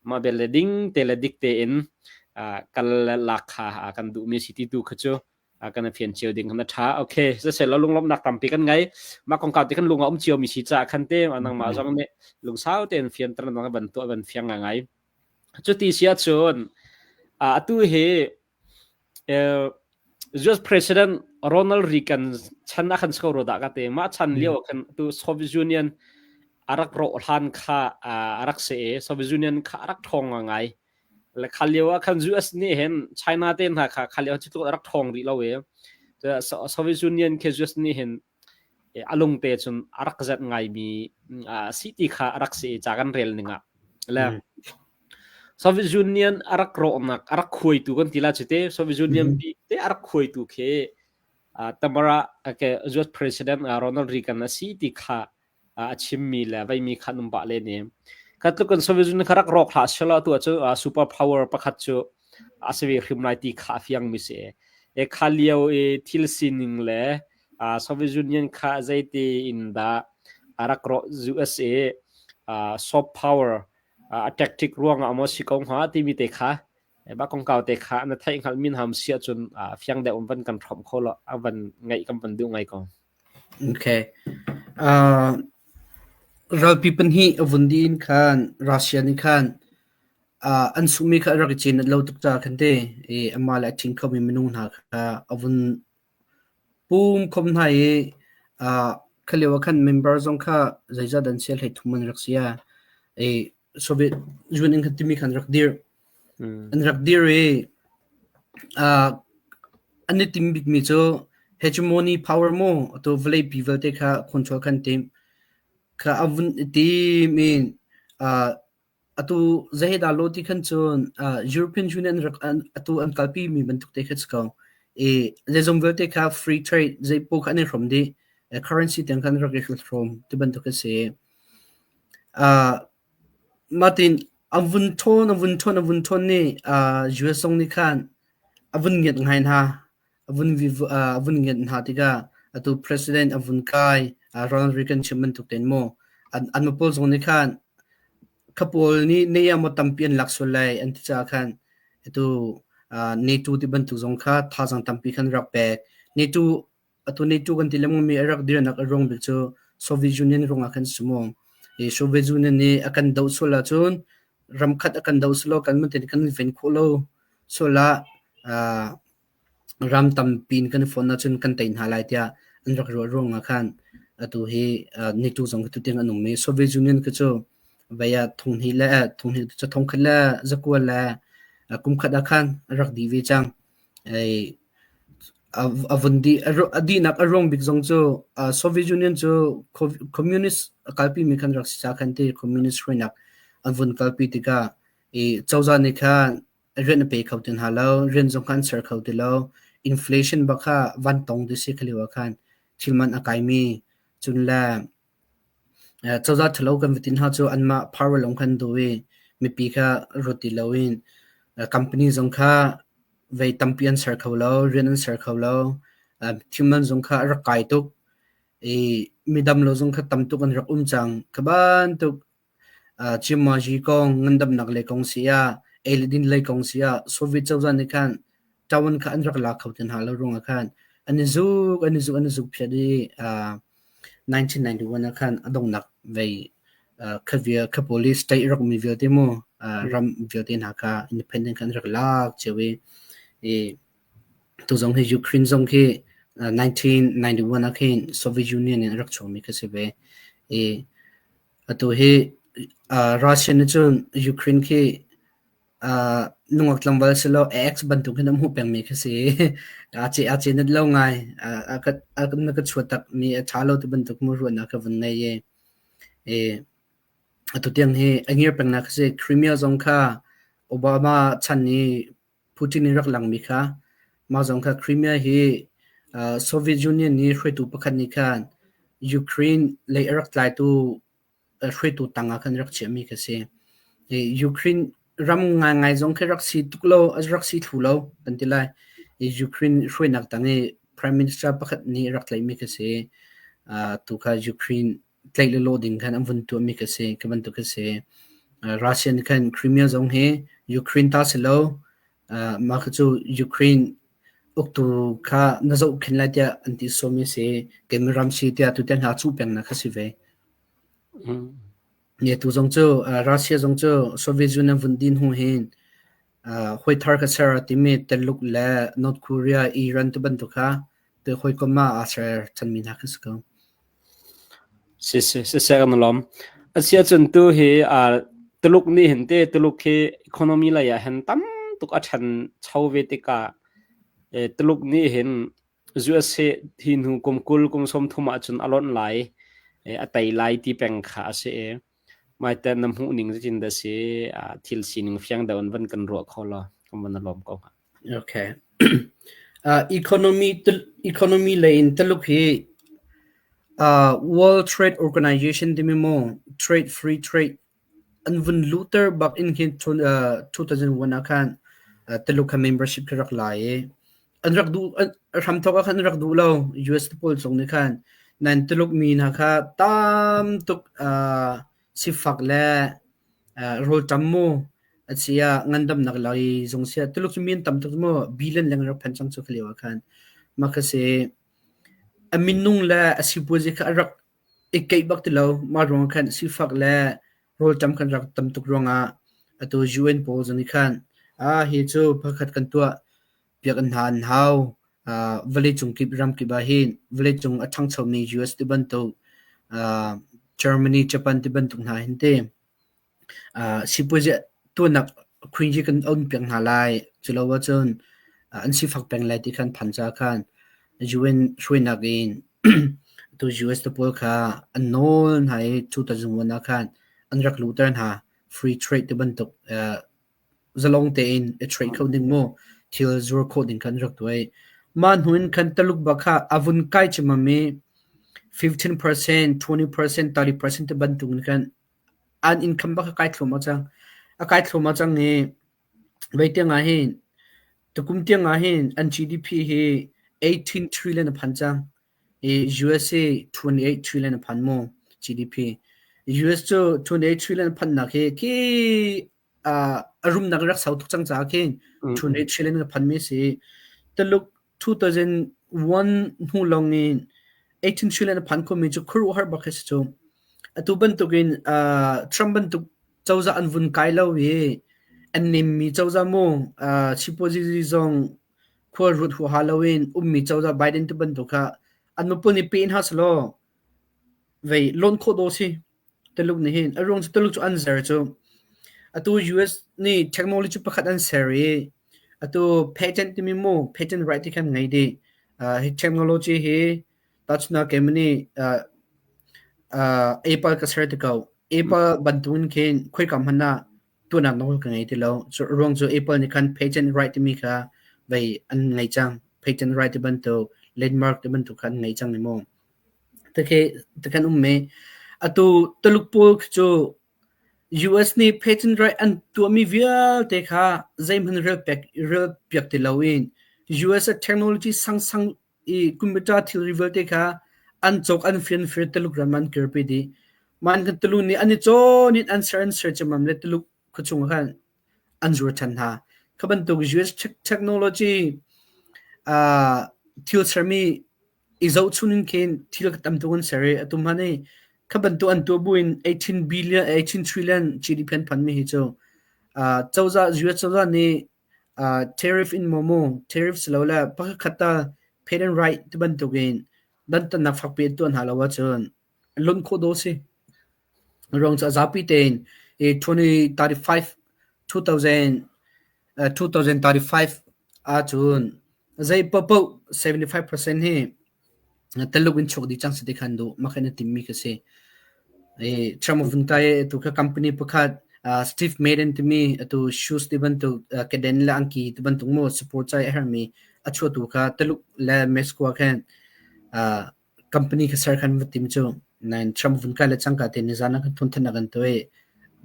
mah bel le ding te le dik tein kal lak kha kan duhmi si ti tu kha cu kan fian cio ding khan a ṭha. Okay, siseh lo lunglawmhnak tampi kan ngei. Mah kongkau ti kan lung a um cio mi si caah khan te nangmah zong nih lungsau tein fianter nang ban tuah ban fiang ngai. Cuti si ahcun atu hi US President Ronald Reagan chan ah khan sko ro dah ka te mah chan lio khan tu Soviet Union a rak rawh hlan kha a rak se Soviet Union kha a rak ṭhawng ngai. Le kha lio ah khan US nih hin China te hna kha kha lio cu tluk a rak ṭhawng rih lo i Soviet Union khi US nih hin a lungte cun a rak zet ngaimi si ti kha a rak si i ca kan rel ning ah le Soviet Union a rak rawhnak a rak khuaitu kan ti la cu te Soviet Union pi te a rak khuaitu khi Tamara ke US President Ronald Reagan a si ti kha a chimmi le veimi kha an um pah len i kha tluk in Soviet Union kha rak rawk hlah selaw tu cu super power pakhat cu a si ve hrim lai ti kha a fiang mi si e kha lio i thil sining le Soviet Union kha zeiti in dah a rak rawh USA soft power A tactic ruangah maw si ko hnga timi te kha mah kongkau te kha na theih hngalh min ham si ahcun fiang deuh van kan hrawmh kho law a van ngaih kan van duh ngai ko. Okay. Ralpi pahnih a vun dih in khan Russia nih khan an sungmi kha a rak i cin lo tuk caah khan te i amah le a ṭhing khomi minung hna kha a vun pum khom hna i kha lio ah khan member zong kha zeizat an si 33 an rak si i Soviet Union khan timi khan rak dir. An rak dir i an i tim bikmi cu hegemony power mu atu vawleipi vialte kha control khan tim kha a vun i tim i atu zeidah law ti khan cun European Union rak atu an kalpi mi bantuk te kha si ko. I zeizong vialte kha free trade zeipaoh kha an i hrawm dih. Currency tiang khan rak i hrawm ti bantuk a si. Mahtin a vun ṭhawn a vun ṭhawn a vun ṭhawn nih US zong nih khan a vun ngiat ngai hna. A vun a vun ngiat hna tikah atu president a vun kai Ronald Reagan chim bantuk tein mu an an pawl zong nih khan kha pawl nih ne ah maw tampi an lak sual lai an ti caah khan atu NATO ti bantuk zong kha thazaang tampi khan rak pek. NATO Atu NATO kan ti lengmangmi a rak dirnak a ruang bik cu Soviet Union ruangah khan si mu. I Soviet Union nih a kan doh sual ahcun ram khat a kan doh selaw kan tein kan ven khawh lo sual ah ram tampi in kan i fonh ahcun kan tei hna lai tiah an rak ruah ruangah khan atu hi NATO zong hi tutiang an um i Soviet Union khi cu vei ah thonghnih le thonghnih cu thongkhat le zakua le kum khat ah khan a rak dih ve cang. A vun dih. A dihnak a ruang bik zong cu Soviet Union cu communist a kalpimi khan rak si caah khan ti communist hruainak an vun kalpi tikah i cozah nih khan rian a pe kho ti hna lo, rian zong kha an ser kho ti lo. Inflation bak kha van tong ti si kha lio ah khan thil man a kaimi cun le Cozah ṭhalo kan va ti hna cu anmah power lawng khan duh i mipi kha ruat ti loin company zong kha vei tampi an ser kho lo, rian an ser kho lo. Thilman zong kha a rak kai tuk i midam lo zong kha tam tuk an rak um cang. Kha bantuk Cimazi kong, ngandamnak lei kong si ah, ei le din lei kong si ah Soviet cozah nih khan ṭawan kha an rak la kho ti hna lo ruangah khan an i zuk, an i zuk, an i zukphiat i 1991 ah khan a donghnak vei kha police state rak mi vialte mu ram vialte hna kha independent khan rak lak cio i i tu zong hi Ukraine zong khi 1991 ah khin Soviet Union in rak chuakmi kha si ve i atu hi Russia nih cun Ukraine khi Nungak tlangval silo ex bantuk hin a hmuh pengmi khi si. Aa ce aa ce nat lo ngai. A na ka chuah takmi a ṭha lo ti bantuk mu ruahnak ka vun nei i i atu tiang hi a ngir pengnak khi si. Crimea zong kha Obama chan i Putin nih rak langmi kha mah zong kha Crimea hi Soviet Union nih hruaitu pakhat nih khan Ukraine lei a rak tlaitu hruaitu tang ah khan rak chiahmi ka si. Ukraine ram ngaingai zong khi rak si tuk lo, rak si thlu lo kan ti lai. Ukraine hruainak tang i Prime Minister pakhat nih rak tlaihmi ka si. Tu kha Ukraine tlaih le law ding khan an vun tuahmi ka si, ka bantuk ka si. Russia nih khan Crimea zong hi Ukraine ta si lo, mah kha cu Ukraine uktu kha na zohkhenh lai tiah an ti sawmi si. Keimah ram si tiah tutan hna cuh pengnak kha si ve. Ne tu zong cu Russia zong cu Soviet Union vun din hnu hin hawi thar kha ser timi Taluk le North Korea, Iran tu bantuk kha te hawikom ah aa ser chanmi hna kha si ko. Si si si kan lawm. Asia cun tu hi Tuluk nih hin te Tuluk hi economy lei ah hin tam tuk a ṭhan cho ve tikah Tuluk nih hin USA hi hnu kum 20 kum 30 ahcun a lonh lai a tei lai ti peng kha a si i maite na hmuh ning zeitin dah si thil sining fiang deuh in van kan ruah kho law kan van lawm ko hnga. Okay. Economy economy lei in Taluk hi World Trade Organization timi mu trade free trade an vun luhter bak in khin 2001 ah khan Taluk kha membership kha rak lai i an rak duh hramthawk ah khan an rak duh lo US pawl zong nih khan nan Tuluk mi hna kha tam tuk sifak le Rawlṭam mu a si ah ngandamnak lei zong si ah Tuluk cu mi an tam tuk mu billion leng rak phan cang cu kha lio ah khan. Mah kha si a minung le a sipuazi kha a rak i keih bak ti lo. Mah ruang ah khan sifak le rawlṭam kan rak tam tuk ruangah atu UN pawl zong nih khan ah hi cu pakhat kan tuah piak an hna an hau. Vawleicung kip ram kip ah hin vawleicung a ṭhangchomi US ti bantuk Germany, Japan ti bantuk hna hin te sipuazi tuahnak khuingi kan on piak hna lai. Culo ahcun an sifak peng lai ti khan phan ca khan UN hruainak in tu US te pawl kha an nawl hna i cu tazungvuan ah khan an rak luhter hna. Free trade ti bantuk zalong tein i trade kho ding mu thil zuar khawh ding khan rak tuah i mah hnu in khan Taluk bak kha a vun kai cimam i 15%, 20%, 30% te bantuk in khan an income bak a kai thluahmah cang. A kai thluahmah cang i vei tiang ah hin tukum tiang ah hin an GDP hi 18 trillion a phan cang. I USA 28 trillion a phan mu GDP. US cu 28 trillion a phannak hi khi a rumnak rak sau tuk cang caah khin 28 trillion a phanmi a si. Taluk 2001 hnu lawng in 18 trillion a phan khomi cu khuaruahhar bak khi si cu. Atu bantukin Trump bantuk cozah an vun kai lo i an nemmi cozah mu sipuazi zong khua ruat huaha loin ummi cozah Biden tu bantuk kha an mapun i pe hna selaw vei loan khawh dawh si. Taluk nih hin a ruang cu Taluk cu an ser cu atu US nih technology pakhat an ser i atu patent timi mu patent right ti khan ngei dih. Hi technology hi tahchunhnak keimah nih Apple ka ser ti ko. Apple bantukin khin khoika hmanh ah tuahnak nawl ka ngei ti lo. Cu ruang cu Apple nih khan patent right timi kha vei an ngei cang. Patent right ti bantuk landmark ti bantuk kha an ngei cang ni mu. Tikhan um i atu Tuluk pawl khi cu US nih patent right an tuahmi vialte kha zeihmanh relpiak ti loin US ah technology sangsang i computer thilri vialte kha an cawk an fianfir Tuluk ram ah an kirpi dih. Mah kan Tuluk nih an i cawn in an ser an ser ciammam le Tuluk khuachung ah khan an zuar ṭhan hna. Kha bantuk US technology thil sermi i zohchun in khin thil tam tuk an ser i atu hmanh i kha bantuk an tuah buin 18 billion 18 trillion GDP an phanmi hi cu cozah US cozah nih tariff in maw mu tariff silole pakhat ta patent right ti bantuk in dantatnak fakpi an tuah hna lo ahcun lonh khawh dawh si. Ruang cu a zapi tein i 2035 2000 2035 ahcun zei paohpaoh 75% hi Taluk in chuak dih cang si ti khan duh mah khan a timmi ka si. I Trump vun kai tu kha company pakhat Steve Madden timi atu shoes ti bantuk keden le angki ti bantuk mu support chai a hermi a chuatu kha Taluk le Mexico khan company kha ser khan va tim cu nain Trump vun kai le cangka te nizan ah kan thun than kan tuah i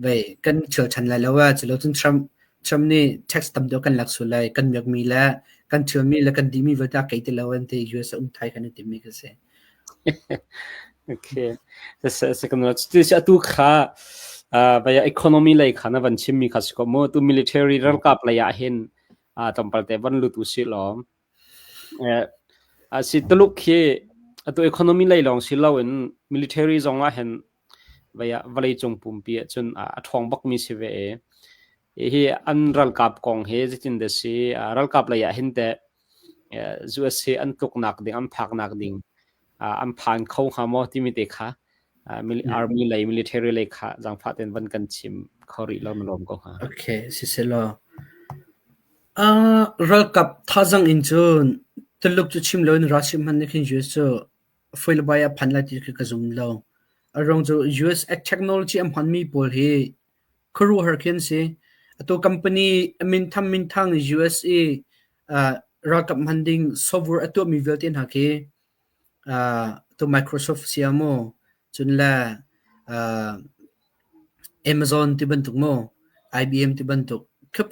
vei kan thil than lai lo a culo cun Trump Trump nih tax tam deuh kan lak sul lai kan miakmi le kan thilmi le kan dihmi vialte a kei ti lo an ti US um thai kan i timmi ka si. Okay. Atu kha baya economy lei kha na van chimmi kha si ko mu tu military ralkap lei ah hin tlawmpal te van lut u si law Si Tuluk khi atu economy lei lawng si loin military zong ah hin vawleicung pumpi ahcun a ṭhawng bakmi si ve i hihi an ralkap kong hi zeitin dah si ralkap lei ah hin teh US hi an tluknak ding an phaknak ding an phan kho hnga maw timi te kha army lei military lei kha zaangfah tein van kan chim kho rih law na lawm ko hnga. Okay, siselaw Ralkap thazaang in cun Tuluk cu chim loin Russia hmanh nih khin US cu fawi le bai a phan lai ti khi ka zum lo. A ruang cu US technology a hmanmi pawl hi khuaruahhar khi an si. Atu company a minthang minthang US i ralkap hman ding software a tuahmi vialte hna khi atu Microsoft si ah maw, cun le Amazon ti bantuk maw, IBM ti bantuk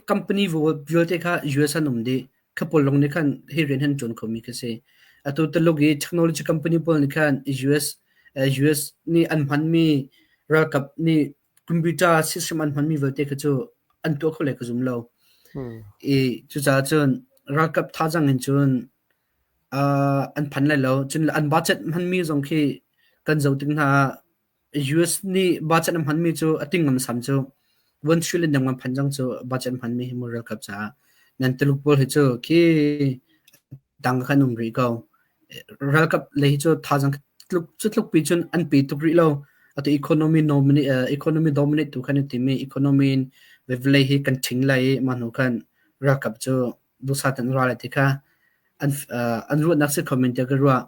company vialte kha US an um dih. Kha pawl lawng nih khan hi rian hi an ṭuan khomi khi si. Atu Tuluk i technology company pawl nih khan US nih an hmanmi ralkap nih computer system an hmanmi vialte kha cu an tuah kho lai ka zum lo. I cucaah cun ralkap thazaang in cun an phan lai lo. Cun an budget hmanmi zong khi kan zoh tik hna ah US nih budget an hmanmi cu a ting ngamsam cu 1 trillion deng an phan cang cu budget an hmanmi hi mu ralkap caah. Nan Tuluk pawl hi cu khi tang khan um rih ko. Ralkap lei hi cu thazaang tluk cu tluk pi cun an pe tuk rih lo. Atu economy nominate economy dominate tu khan an timi economy in vawlei hi kan ṭhing lai i mah hnu khan ralkap cu duhsah ten ra lai ti kha an an ruahnak si kho men tiah ka ruah.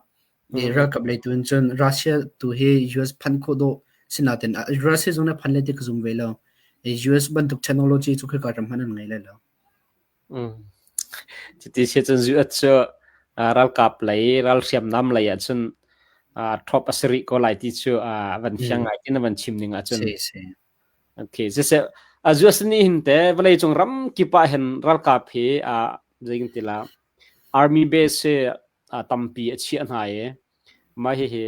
I ralkap lei tu in cun Russia tu hi US phan khawh dawh sinain Russia zong nih phan lai ti ka zum ve lo. US bantuk technology cu khika ram hmanh an ngei lai lo. Cuti si cun US cu ralkap lei ral hriamnam lei ahcun ṭhawp a si rih ko lai ti cu van fiang ngai ti na van chim ning ahcun. Si si. Okay, siseh US nih hin te vawleicung ram kip ah hin ralkap hi zei ti la army base hi tampi a chiah hna i mah hihi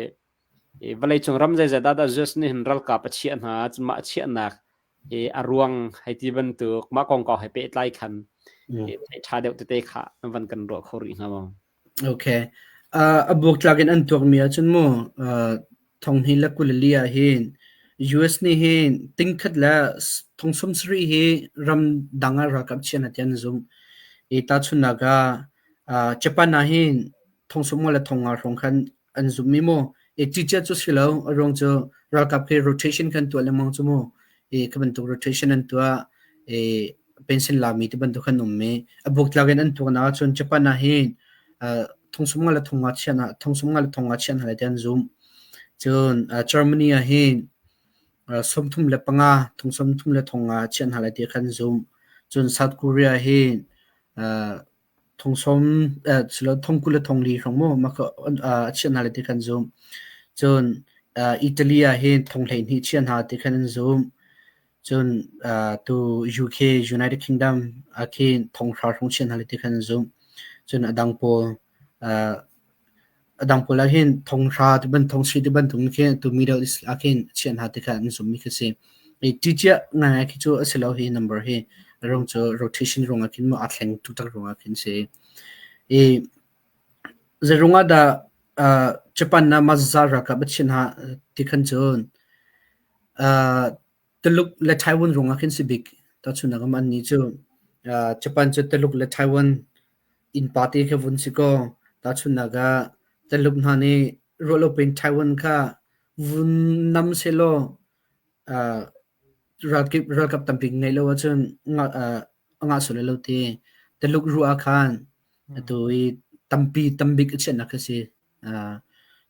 vawleicung ram zeizat dah dah US nih hin ralkap a chiah hna mah a chiahnak i a ruang hei ti bantuk mah kongkau he pehtlai khan theih ṭha deuh tete kha na van kan ruah kho rih hnga maw? Okay. A buaktlak in an tuakmi ahcun mu thonghnih le 24 ah hin US nih hin tingkhat le thong 70 hi ram dang ah ralkap chiah hna tiah an zumh. I tahchunhnak ah Japan ah hin thong 50 le thong nga hrawng khan an zumhmi maw i cicia cu si lo a ruang cu ralkap khi rotation kan tuah lengmang cu mu i khi bantuk rotation an tuah i pension lami ti bantuk kan um i a buaktlak in an tuaknak ahcun Japan ah hin thong sum nga le thong nga chian ah thong sum nga le thong nga chian hna lai ti an zumh cun Germany ah hin 35 thong 30 le thong nga chian hna lai ti khan zumh cun South Korea hi Thong sawm thong 20 le thong li hrawng maw mah kha a chiah hna lai ti khan zumh. Cun Italy ah hin thong 12 chiah hna ti khan an zumh. Cun tu UK United Kingdom ah khin thong hra hrawng chiah hna lai ti khan an zumh. Cun a dang pawl a dang pawl ah hin thong hra ti bantuk thong si ti bantuk in khin tu Middle East ah khin chiah hna ti kha an zumhmi khi si. I ṭiṭiah ngaingai khi cu a si lo hi number hi. A ruang cu rotation ruangah khin maw aa thleng taktak ruangah khin si. I zei ruangah dah Japan ah mah zazah ralkap a chiah hna ti khan cun Tuluk le Taiwan ruangah khin si bik. Tahchunhnak ah annih cu Japan cu Tuluk le Taiwan innpa te kha vun si kaw tahchunhnak ah Tuluk hna nih ruahlopi in Taiwan kha vun nam sehlaw ralkap tampi ngeih lo ahcun a ngah sual lai lo ti. Tuluk ruah ah khan atu i tampi tambik a chiahnak khi si.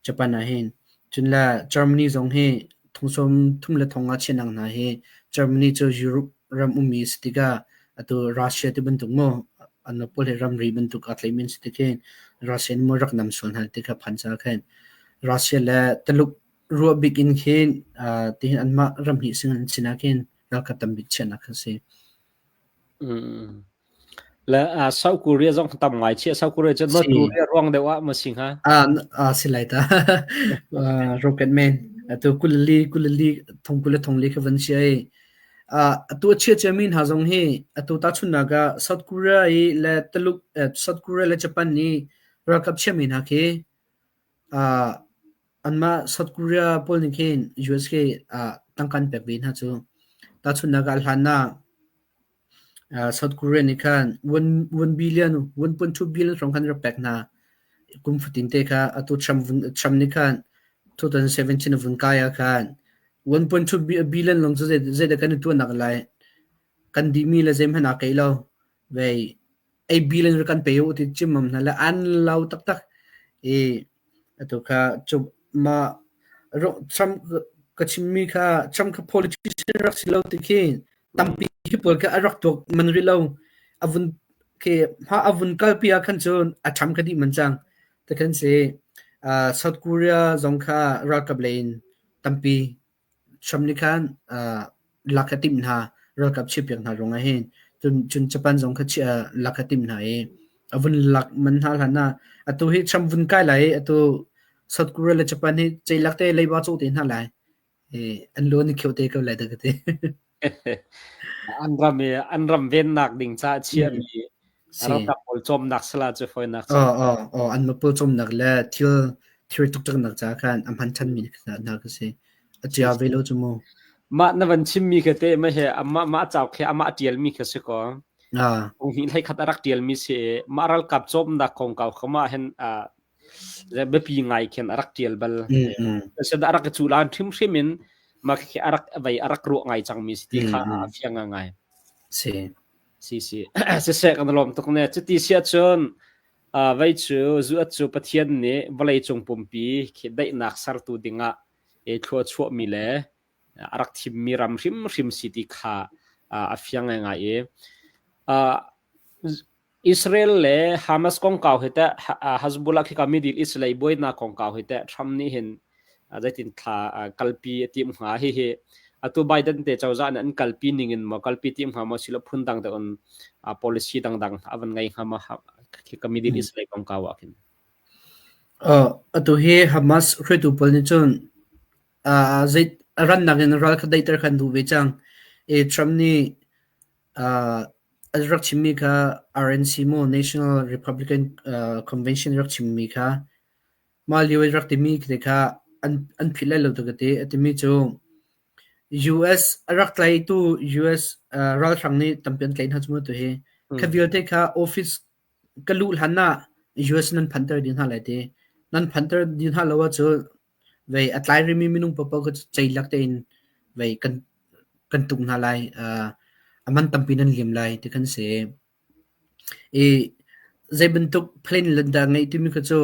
Japan ah hin. Cun le Germany zong hi thong sawm thum le thong nga chiahnak hna hi Germany cu Europe ram ummi a si tikah atu Russia ti bantuk maw an pawl hi ramri bantuk aa tlaihmi an si tik hin Russia nih maw rak nam sual hna ti kha phan caah khin Russia le Tuluk ruah bik in khin tihin anmah ram hnih sing an sinah khin ralkap tambik chiahnak kha si. Le South Korea zong tam ngai chia South Korea cu North Korea ruang deuh ah maw si hnga? Si lai ta. Rocket Man. Atu kulali kulali thong kul le thong li kha van si ai. Atu a chia ciami hna zong hi atu tahchunhnak ah South Korea i le Tuluk South Korea le Japan nih ralkap chiami hna khi anmah South Korea pawl nih khin US khi tangka an pek ve hna cu. Tahchunhnak ah hlan ah South Korea nih khan 1 billion, 1.2 billion hrawng khan rak pek hna. Kum fatin te kha atu Trump, Trump nih khan 2017 a vun kai ah khan 1.2 billion lawng cu zeidah kan i tuahnak lai? Kan dihmi le zeihmanh aa keih lo. Vei 8 billion kan pe u ti chim mam hna le an lau taktak. I atu kha cu mah Trump ka chimmi kha Trump kha politician rak si lo ti khi tampi khi pawl kha a rak tuak man rih lo. A vun khi hma a vun kalpi ah khan cun a ṭham kha dih man cang. Ti khan si South Korea zong kha ralkap lei in tampi Trump nih khan lak a timh hna, ralkap chiahpiak hna ruangah hin cun cun Japan zong kha lak a timh hna i a vun lak man hna hlan ah atu hi Trump vun kai lai i atu South Korea le Japan hi ceilak te leiba cawh te hna lai. An lu an i kheuh te ko lai dah ka ti. An ram i an ram vennak ding caah chiahmi ralkap pawl cawmnak sala cu fawinak Aw aw aw an pawl cawmnak le thil thil tuktaknak caah khan a hman ṭhanmi hna ka si. A cia ve lo cu mu. Mah na van chimmi kha te mah he amah mah cauk he amah ṭialmi kha si ko. Hnih hlei khat a rak ṭialmi si i mah ralkap cawmnak kongkau kha mah hin biapi ngai khin a rak ṭial bal. A rak i cuhlan hrimhrim in mah khi a rak vei a rak ruah ngai cangmi si ti kha a fiang ngai. Si. Si si. Siseh kan lawm tuk ne. Cuti si ahcun vei cu zuat cu Pathian nih vawleicung pumpi khi daihnak sertu dingah thlua chuahmi le a rak thimmi ram hrimhrim si ti kha a fiang ngaingai i Israel le Hamas kongkau hi teh Hezbollah khika Middle East lei buainak kongkau hi teh Trump nih hin zeitin thla kalpi a timh hnga? Hihi atu Biden te cozah nih an kalpi ning in maw kalpi tim hnga maw silo phun dang deuh in policy dangdang a van ngei hnga maw khika Middle East lei kongkau ah khin? Atu hi Hamas hruaitu pawl nih cun zei a rannak in ral kha daihter kha an duh ve cang. I Trump nih a rak chimmi kha RNC maw National Republican Convention rak chimmi kha mah lio i rak timi te kha an philh lai lo tu ka ti. A timi cu US a rak tlaitu US ralhrang nih tampi an tlaih hna cu mu tu hi. Kha vialte kha office ka luh hlan ah US nan phanter dih hna lai ti. Nan phanter dih hna lo ahcun vei a tlai rimi minung paohpaoh kha ceilak tein vei kan kan tuk hna lai. A man tampi nan liam lai ti kan si. I zei bantuk plane lan dah ngeih timi kha cu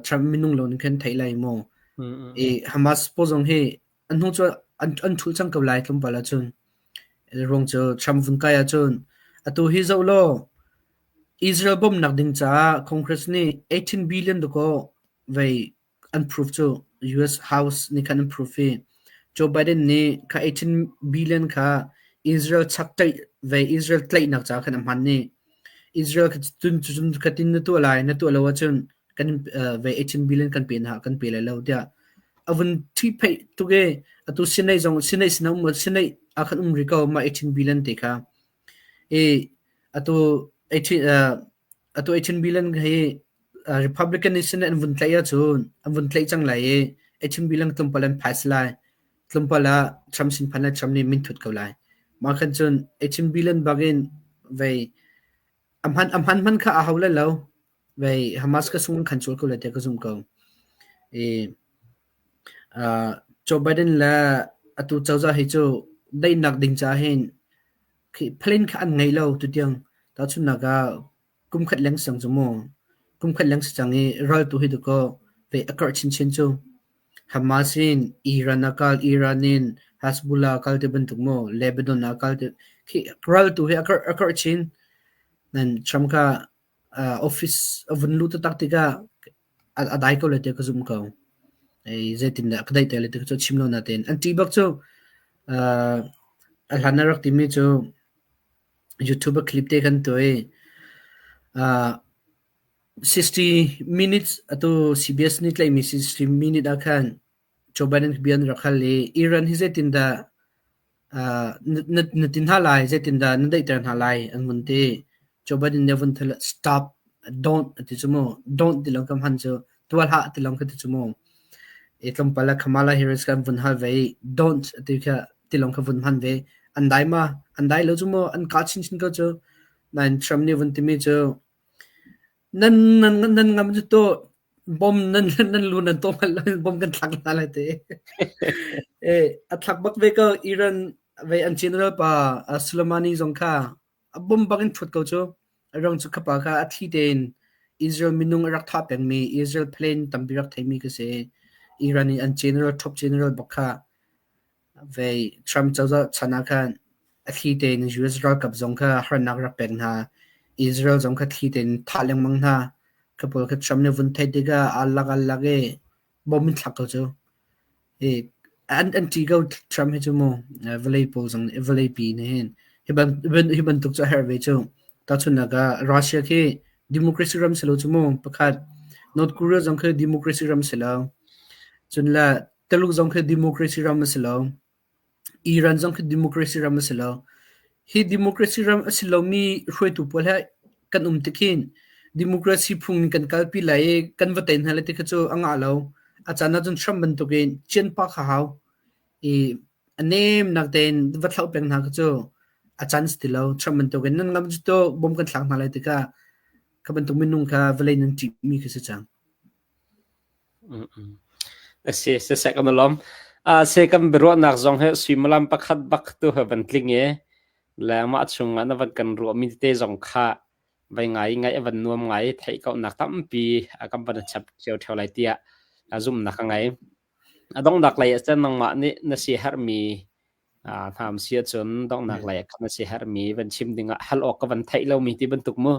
Trump minung lo nih khan theih lai maw? I Hamas pawl zong hi an hnu cu an ṭhulh cang ko lai tlawmpal ahcun. Ruang cu Trump vun kai ahcun atu hi zoh law Israel bawmhnak ding caah Congress nih 18 billion dakaw vei an proof cu US House nih khan an proof i Joe Biden nih kha 18 billion kha Israel chak tlaih ve Israel tlaihnak caah khan a hman i Israel kha cun cun khatin na tuah lai na tuah lo ahcun kan ve 18 billion kan pe na kan pe lai lo tiah a vun ṭhihpheih tuk i atu Senate zong Senate sin um Senate ah khan um rih ko mah 18 billion te kha i atu 18 atu 18 billion hi Republican nih Senate an vun tlaih ahcun an vun tlaih cang lai i 18 billion tlawmpal an phai lai. Tlawmpal ah Trump sin phan le Trump nih min thut ko lai. Mah khan cun 18 billion bak in vei a hman a hman hman kha a hau lai lo. Vei Hamas ka sung khan chul ko lai tiah ka zumh ko. I Joe Biden le atu cozah hi cu daihnak ding ca hin khi plane kha an ngei lo tutiang. Tahchunhnak ah kum khat leng sang cu mu kum khat leng si cang i ral tu hi dakaw ve a karh chinchin cu. Hamas in Iran a kal, Iran in Hezbollah a kal ti bantuk mu Lebanon a kal ti khi ral tu hi a karh a karh chin. Nan Trump kha office a vun luh taktak tikah a dai ko lai tiah ka zumh ko. Ei zeitindah ka daih te lai ti cu chim lo natein an ṭih bak cu a hlan a rak timi cu YouTube clip te kan tuah i 60 minutes atu CBS nih tlaihmi 60 minute ah khan Joe Biden bia an rak hal i Iran hi zeitindah na ti hna lai, zeitindah na daihter hna lai an vun ti. Joe Biden nih a vun thal stop, don't a ti cu mu. Don't ti lawng ka hman cu tuah hlah ti lawng ka ti cu mu. I tlawmpal ah Kamala Harris kha an vun hal ve i don't a ti kha ti lawng kha vun hman ve. An dai ma? An dai lo cu mu. An kah chinchin ko cu. Nain Trump nih vun timi cu Nan nan ngam cu to bom nan nan lu nan to hmanh lo bom kan thlak hna lai te. Eh a thlak bak ve ko Iran ve an general pa Soleimani zong kha a bom bak in thut ko cu. A rang cu khapa kha a thi tein Israel minung a rak thah pengmi Israel plane tampi rak theimi ka si. Iran in an general top general bak kha Vei Trump cozah chan ah khan a thli tein US ralkap zong kha harnak rak pek hna. Israel zong kha thli tein thah lengmang hna. Kha pawl kha Trump nih vun theih tikah aa lak aa lak i bom in thlak ko cu. I an an ṭih ko Trump hi cu mu vawlei pawl zong nih vawlei pi nih hin hi ban hi bantuk cu a herh ve cu. Tahchunhnak ah Russia khi democracy ram si lo cu mu pakhat. North Korea zong khi democracy ram si lo. Cun le. Taluk zong khi democracy ram a si lo. Iran zong khi democracy ram a si lo. Hi democracy ram a si lomi hruaitu pawl he kan um tik hin democracy phung in kan kalpi lai i kan va tei hna lai ti kha cu a ngah lo. A caan ahcun Trump bantukin cianpa kha hau i a nemnak tein va thlauh peng hna kha cu a caan si ti lo. Trump bantukin nan ngam cu to bom kan thlak hna lai tikah kha bantuk minung kha vawlei nan ṭihmi khi si cang. A si, siseh kan i lawm. Se kan biaruahnak zong hi suimilam pakhat bak tu he van tling i le mah chungah na van kan ruahmi tete zong kha vai ngai ngaih a van nuam ngai theih kauhnak tampi a kan van chap cio ṭheo lai tiah zumhnak ka ngei. A donghnak lei ah cun nangmah nih na siaherhmi Hnam si ahcun donghnak lei ah khan a siaherhmi van chim dingah hal awk ka van theih lomi ti bantuk mu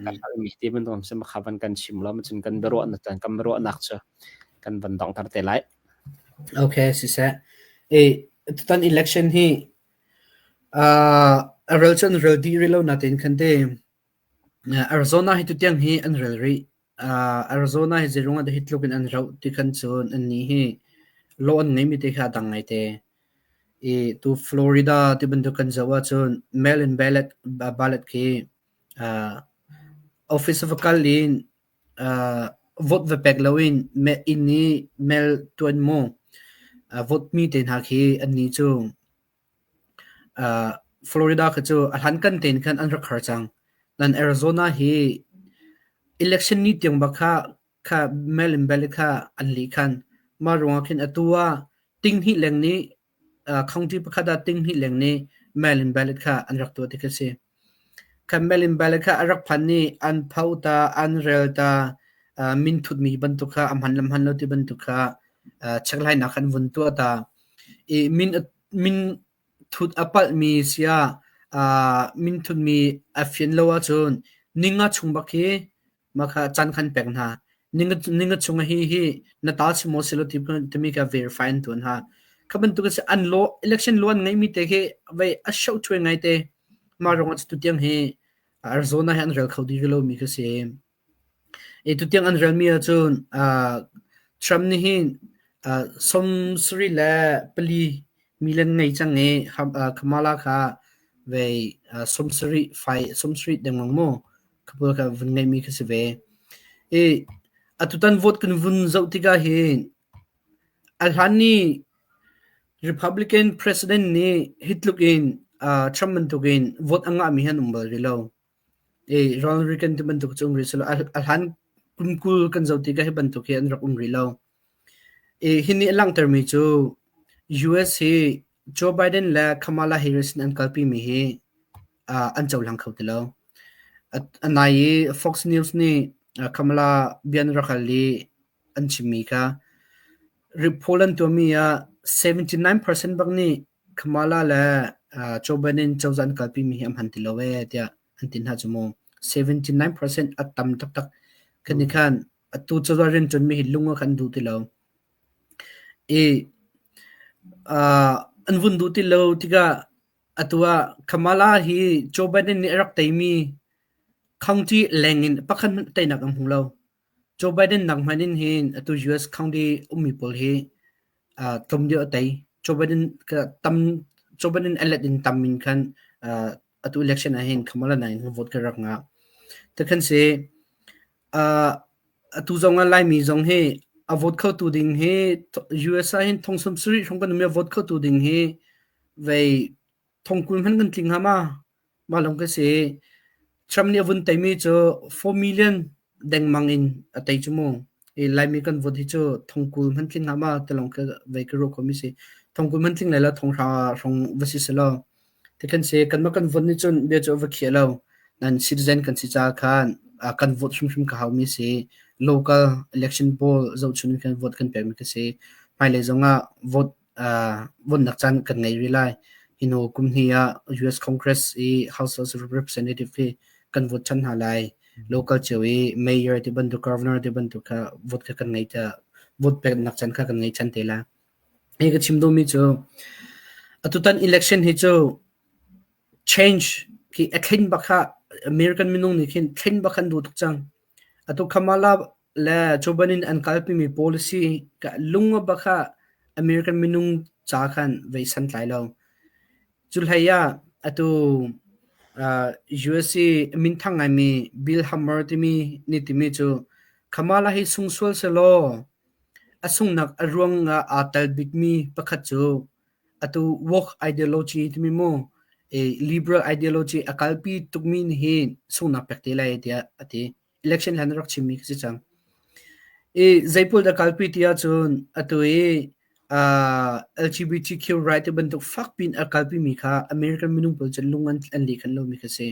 ka halmi ti bantuk si kha van kan chim lo cun kan biaruahnak kan biaruahnak cu kan van donghter te lai. Okay, siseh. E tutan election hi a rel cu an rel dih rih lo natein khan te Arizona hi tutiang hi an rel rih. Arizona hi zeiruang ah dah hi tluk in an rauh ti khan cun annih hi law an ngeimi te kha a dang ngaite. I tu Florida ti bantuk kan zoh ahcun mail-in ballot, ballot khi office va kal in vote va pek loin inn i mail tuan mu vote mi te hna khi annih cu Florida kha cu a hlankan tein khan an rak har cang. Nan Arizona hi election ni tiang bak kha kha mail-in ballot kha an lih khan. Mah ruangah khin atu ah tinghnih leng nih county pakhat ah tinghnih leng nih mail-in ballot kha an rak tuah ti khi si. Kha mail-in ballot kha a rak phan i an pho ta, an rel ta, min thutmi bantuk kha a hman le hman lo ti bantuk kha chekhlainak kha an vun tuah ta. I min min thut a palhmi siah min thutmi a fian lo ahcun ninga chung bak hi mah kha caan khan pek hna. Ninga chung hi hi na ta si maw si lo timi kha verify an tuan hna. Kha bantuk si an law election law an ngeihmi te khi vei a shoh ṭhuai ngai te. Mah ruangah cu tutiang hi Arizona hi an rel kho dih rih lomi khi si. I tutiang an relmi ahcun Trump nih hin 74 million ngei cang i Kamala kha vei 70 fai 70 dengmang mu kha kha vun ngeimi kha si ve. I atutan vote kan vun zoh tikah hin a hlan ni Republican president nih hi tluk in Trump bantuk in vote a ngahmi hi an um bal rih lo. Ronald Reagan ti bantuk cu um rih selaw a hlan kum 20 kan zoh tikah hi bantuk hi an rak um rih lo. Hi nih a langhtermi cu US hi Joe Biden le Kamala Harris nih an kalpimi hi an cohlang kho ti lo. A nai i Fox News nih Kamala bia an rak hal i an chimmi kha poll an tuahmi ah 79% bak nih Kamala le Joe Biden cozah an kalpimi hi a hman ti lo ee tiah an ti hna cu mu. 79% a tam taktak. Kan nih khan atu cozah rianṭuanmi hi lung a kan duh ti lo. I an vun duh ti lo tikah atu ah Kamala hi Joe Biden nih a rak teimi county leng in pakhat hmanh teinak an hmu lo. Joe Biden nak hmanh in hin atu US county ummi pawl hi tlawm deuh a tei. Joe Biden tam Joe Biden a let in tam in khan atu election ah hin Kamala na in vote ka rak ngah. Tikhan si atu zong ah Laimi zong hi a vote kho tu ding hi US ah hin thong 70 hrawng kan um i a vote kho tu ding hi vei thong 20 hmanh kan tling hnga ma? Mah lawng ka si. Trump nih a vun teimi cu 4 million dengmang in a tei cu mu. I Laimi kan vote hi cu thong 20 hmanh tling hlah ma ti lawng ka vei ka ruah khomi si. Thong 20 hmanh tling lai lo thong hra hrawng va si selaw. Ti kan si kanmah kan vote nih cun bia cu a va khiah lo. Nan citizen kan si caah khan kan vote hrimhrim ka haumi si. Local election pawl zohchun in khan vote kan pekmi ka si. Hmailei zongah vote vonnak caan kan ngei rih lai. Hi hnu kum hnih ah US Congress i House of Representative hi kan vote ṭhan hna lai. Local cio i mayor ti bantuk, governor ti bantuk kha vote kha kan ngei ta, vote peknak caan kha kan ngei ṭhan te lai. Hi ka chim duhmi cu atutan election hi cu change khi a thlen bak kha American minung nih khin thlen bak an duh tuk cang. Atu Kamala le Joe Biden an kalpimi policy ka lung bak kha. American minung ca khan vei santlai lo. Cu hlei ah atu USA minthang ngaimi Bill Hammer timi nih timi cu Kamala hi sungsual selaw a sunghnak a ruang ah aa tel bikmi pakhat cu atu woke ideology timi mu liberal ideology a kalpi tukmi nih hin sunghnak pek te lai tiah a ti. Election hlan a rak chimmi khi si cang. I zeipawl dah kalpi ti ahcun atu i LGBTQ right ti bantuk fakpi in a kalpi mi kha American minung pawl cu lung an leh khan lomi khi si.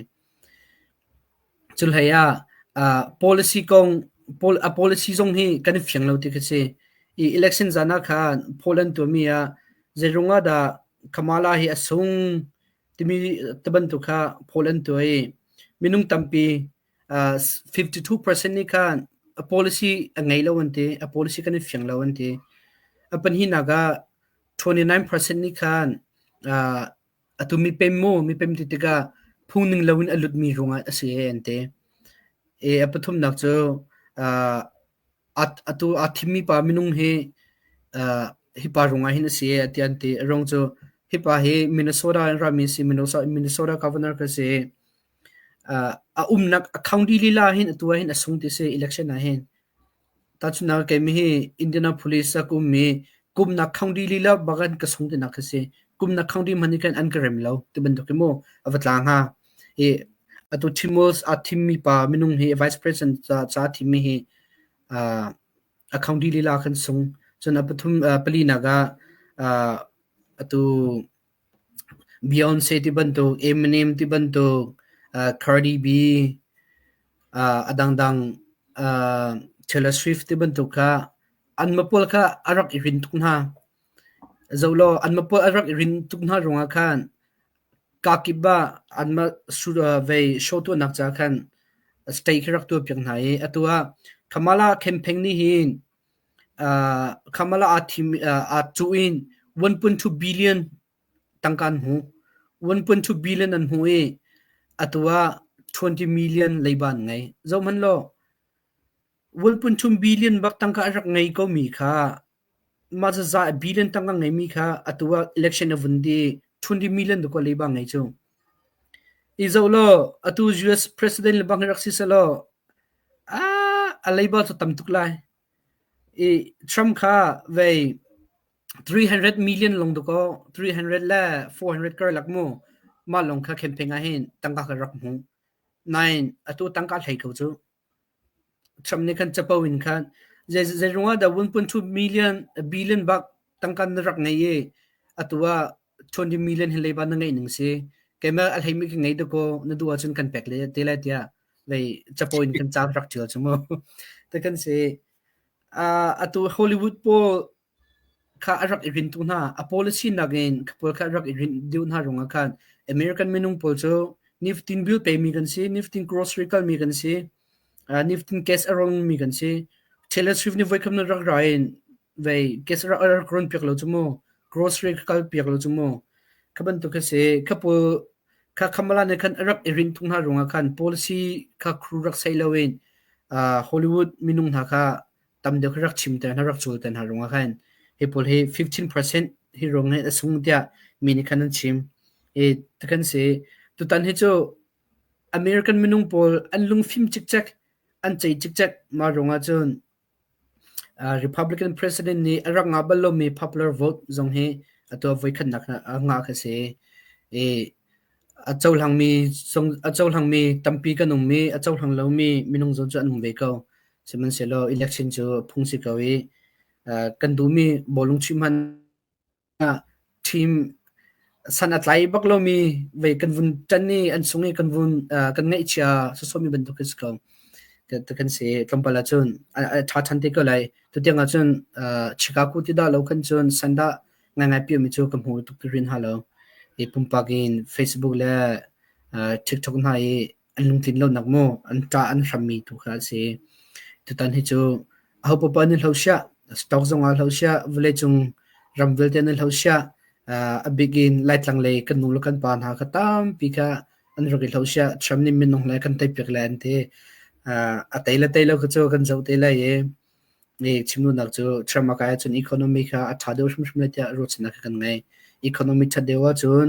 Cu hlei ah policy kong a policy zong hi kan i fiang lo ti khi si. I election zan ah khan poll an tuahmi ah zeirung ah dah Kamala hi a sung timi ti bantuk kha poll an tuah i minung tampi 52% nih khan a policy a ngei lo an ti. A policy kan i fiang lo an ti. A pahnihnak ah 29% nih khan atu mipem mu mipem ti tikah phungning loin a lutmi ruangah a si e an ti. I a pathumnak cu atu aa thimmi pa minung hi hi pa ruangah hin a si e tiah an ti. A ruang cu hi pa hi Minnesota in rami a si. Minnesota governor ka si. A umnak a county lila hin atu ah hin a sung ti si election ah hin. Tahchunhnak ah keimah hi Indianapolis ah ka um i kumnak county lila bak in ka sung tinak khi si. Kumnak county hmanh nih khan an ka rem lo ti bantuk hi mu a va tla hnga. I atu Tim Walz aa thimmi pa minung hi vice president ca thimmi hi a county lila khan sung. Cun a pathum palinak ah atu Beyonce ti bantuk, Eminem ti bantuk, Cardi B, a dangdang Taylor Swift ti bantuk kha anmah pawl kha a rak i rin tuk hna. Zoh law anmah pawl a rak i rin tuk hna ruangah khan kakip ah anmah vei show tuahnak caah khan stage khi rak tuahpiak hna i atu ah Kamala campaign nih hin Kamala aa thim aa cuh in 1.2 billion tangka an hmu. 1.2 billion an hmu i atu ah 20 million leiba an ngei. Zohhmanh law 1.2 billion bak tangka a rak ngei komi kha mah zaza billion tangka ngeimi kha atu ah election a vun di 20 million dakaw leiba ngei cu. I zoh law atu US president le bang hi rak si selaw a leiba cu tam tuk lai. I Trump kha vei 300 million long dakaw 300 le 400 karlak mu mah lawng kha campaign ah hin tangka ka rak hmu. Nain atu tangka hlei ko cu. Trump nih khan capo in khan zei ruangah dah 1.2 million billion bak tangka na rak ngei i atu ah 20 million hi leiba na ngeih ning si. Keimah a hleimi ka ngei dakaw na duh ahcun kan pek le te lai tiah vei capo in kan ca rak ṭial cu mu. Te kan si. Atu Hollywood pawl kha a rak i rin tu hna. A policy nakin kha pawl kha a rak i rin deuh hna ruangah khan American minung pawl cu nifatin bill pemi kan si, nifatin grocery kalmi kan si, nifatin gas a rongmi kan si. Taylor Swift nih voikham na rak ra in vei gas a rak ron piak lo cu mu, grocery kal piak lo cu mu. Kha bantuk kha si. Kha pawl kha Kamala nih khan a rak i rin tung hna ruangah khan policy kha khru rak sei loin Hollywood minung hna kha tam deuh kha rak chimter hna rak culter hna ruangah khan hi pawl hi 15% hi ruang hi a sung tiah mi nih khan an chim. I kan si tutan hi cu American minung pawl an lungfim cikcek an cei cikcek mah ruangah cun Republican president nih a rak ngah bal lomi popular vote zong hi atu ah voikhatnak a ngah kha si. I a cohlangmi zong a cohlangmi tampi kan um i a cohlang lomi minung zong cu an um ve ko. Sihmanhsehlaw election cu phung si ko i kan duhmi bawlung chuih hmanh Team san a tlai bak lomi vei kan vun ṭan i an sung i kan vun kan ngaihchia sawsawhmi bantuk khi si ko. Kan si tlawmpal ahcun a ṭha ṭhan te ko lai. Tutiang ahcun Chicago ti dah lo khan cun sandah ngaingai piahmi cu ka hmu tuk ti rin hna lo. I pumpak in Facebook le TikTok hna i an lungtlin lonak maw an ṭah an hrammi tu kha a si. Tutan hi cu ahopoah nih hlo siah, stock zong ah hlo siah, vawleicung ram vialte nih hlo siah, a bik in Laitlang lei kan nu le kan pa hna kha tampi kha an rak i hlo siah, Trump nih minung le kan teipiak lai an ti. A tei le tei lo kha cu kan zoh te lai i. Ni chimduhnak cu Trump a kai ahcun economy kha a ṭha deuh hrimhrim lai tiah ruahchannak kha kan ngei. Economy ṭhat deuh ahcun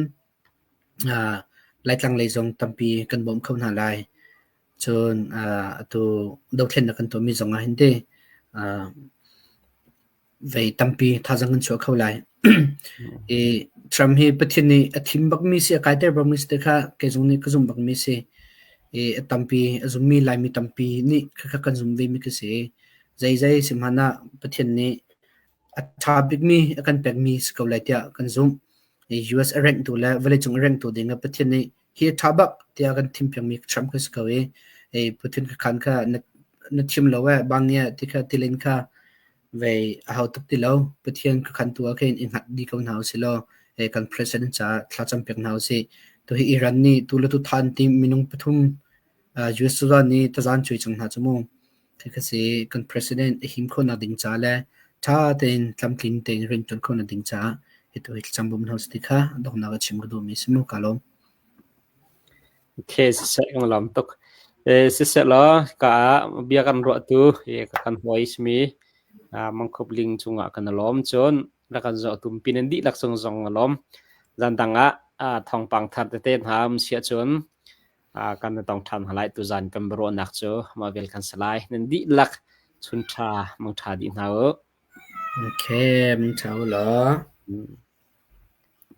Laitlang lei zong tampi kan bawmh kho hna lai. Cun atu dothlennak kan tuahmi zong ah hin ti vei tampi thazaang kan chuah kho lai. I Trump hi Pathian nih a thim bakmi si, a kaiter bakmi si ti kha kei zong nih ka zumh bakmi si. I a tampi a zummi Laimi tampi nih khakha kan zum vemi ka si. Zeizei si hmanh ah Pathian nih a ṭha bikmi a kan pekmi si ko lai tiah kan zumh. I US a renghtu le vawleicung a renghtu ding ah Pathian nih hi a ṭha bak tiah kan thim piakmi Trump kha si ko i Putin kha khan kha na thim lo eh bang ngia ti kha tilin kha vei a hau tuk ti lo. Pathian kha khan tu ah khin i hngat dih ko hna usih law kan president caah thlacam piak hna usih. Tuhi Iran nih tu le tu than ti minung pathum US cozah nih tazan cuai cang hna cu mu. Khi si kan president a him khawhnak ding ca le ṭha tein tlamtling tein rianṭuan khawhnak ding caah hi tu hi thlacam bawm hna usih ti kha donghnak a chim ka duhmi si mu. Ka lawm. Okay, siseh kan lawm tuk. Siseh law ka ah bia kan ruah tu kan hawi simi Mangkhup ling cungah kan lawm cun rak kan zoh tum pin in dihlak cung zong a lawm. Zan dang ah thawngpang thar tete hna um sia cun kan tong ṭhan hna lai tuzan kan biaruahnak cu mah vel kan si lai. Nan dihlak chun ṭha mang ṭha dih hna u. Okay, mang ṭha u law.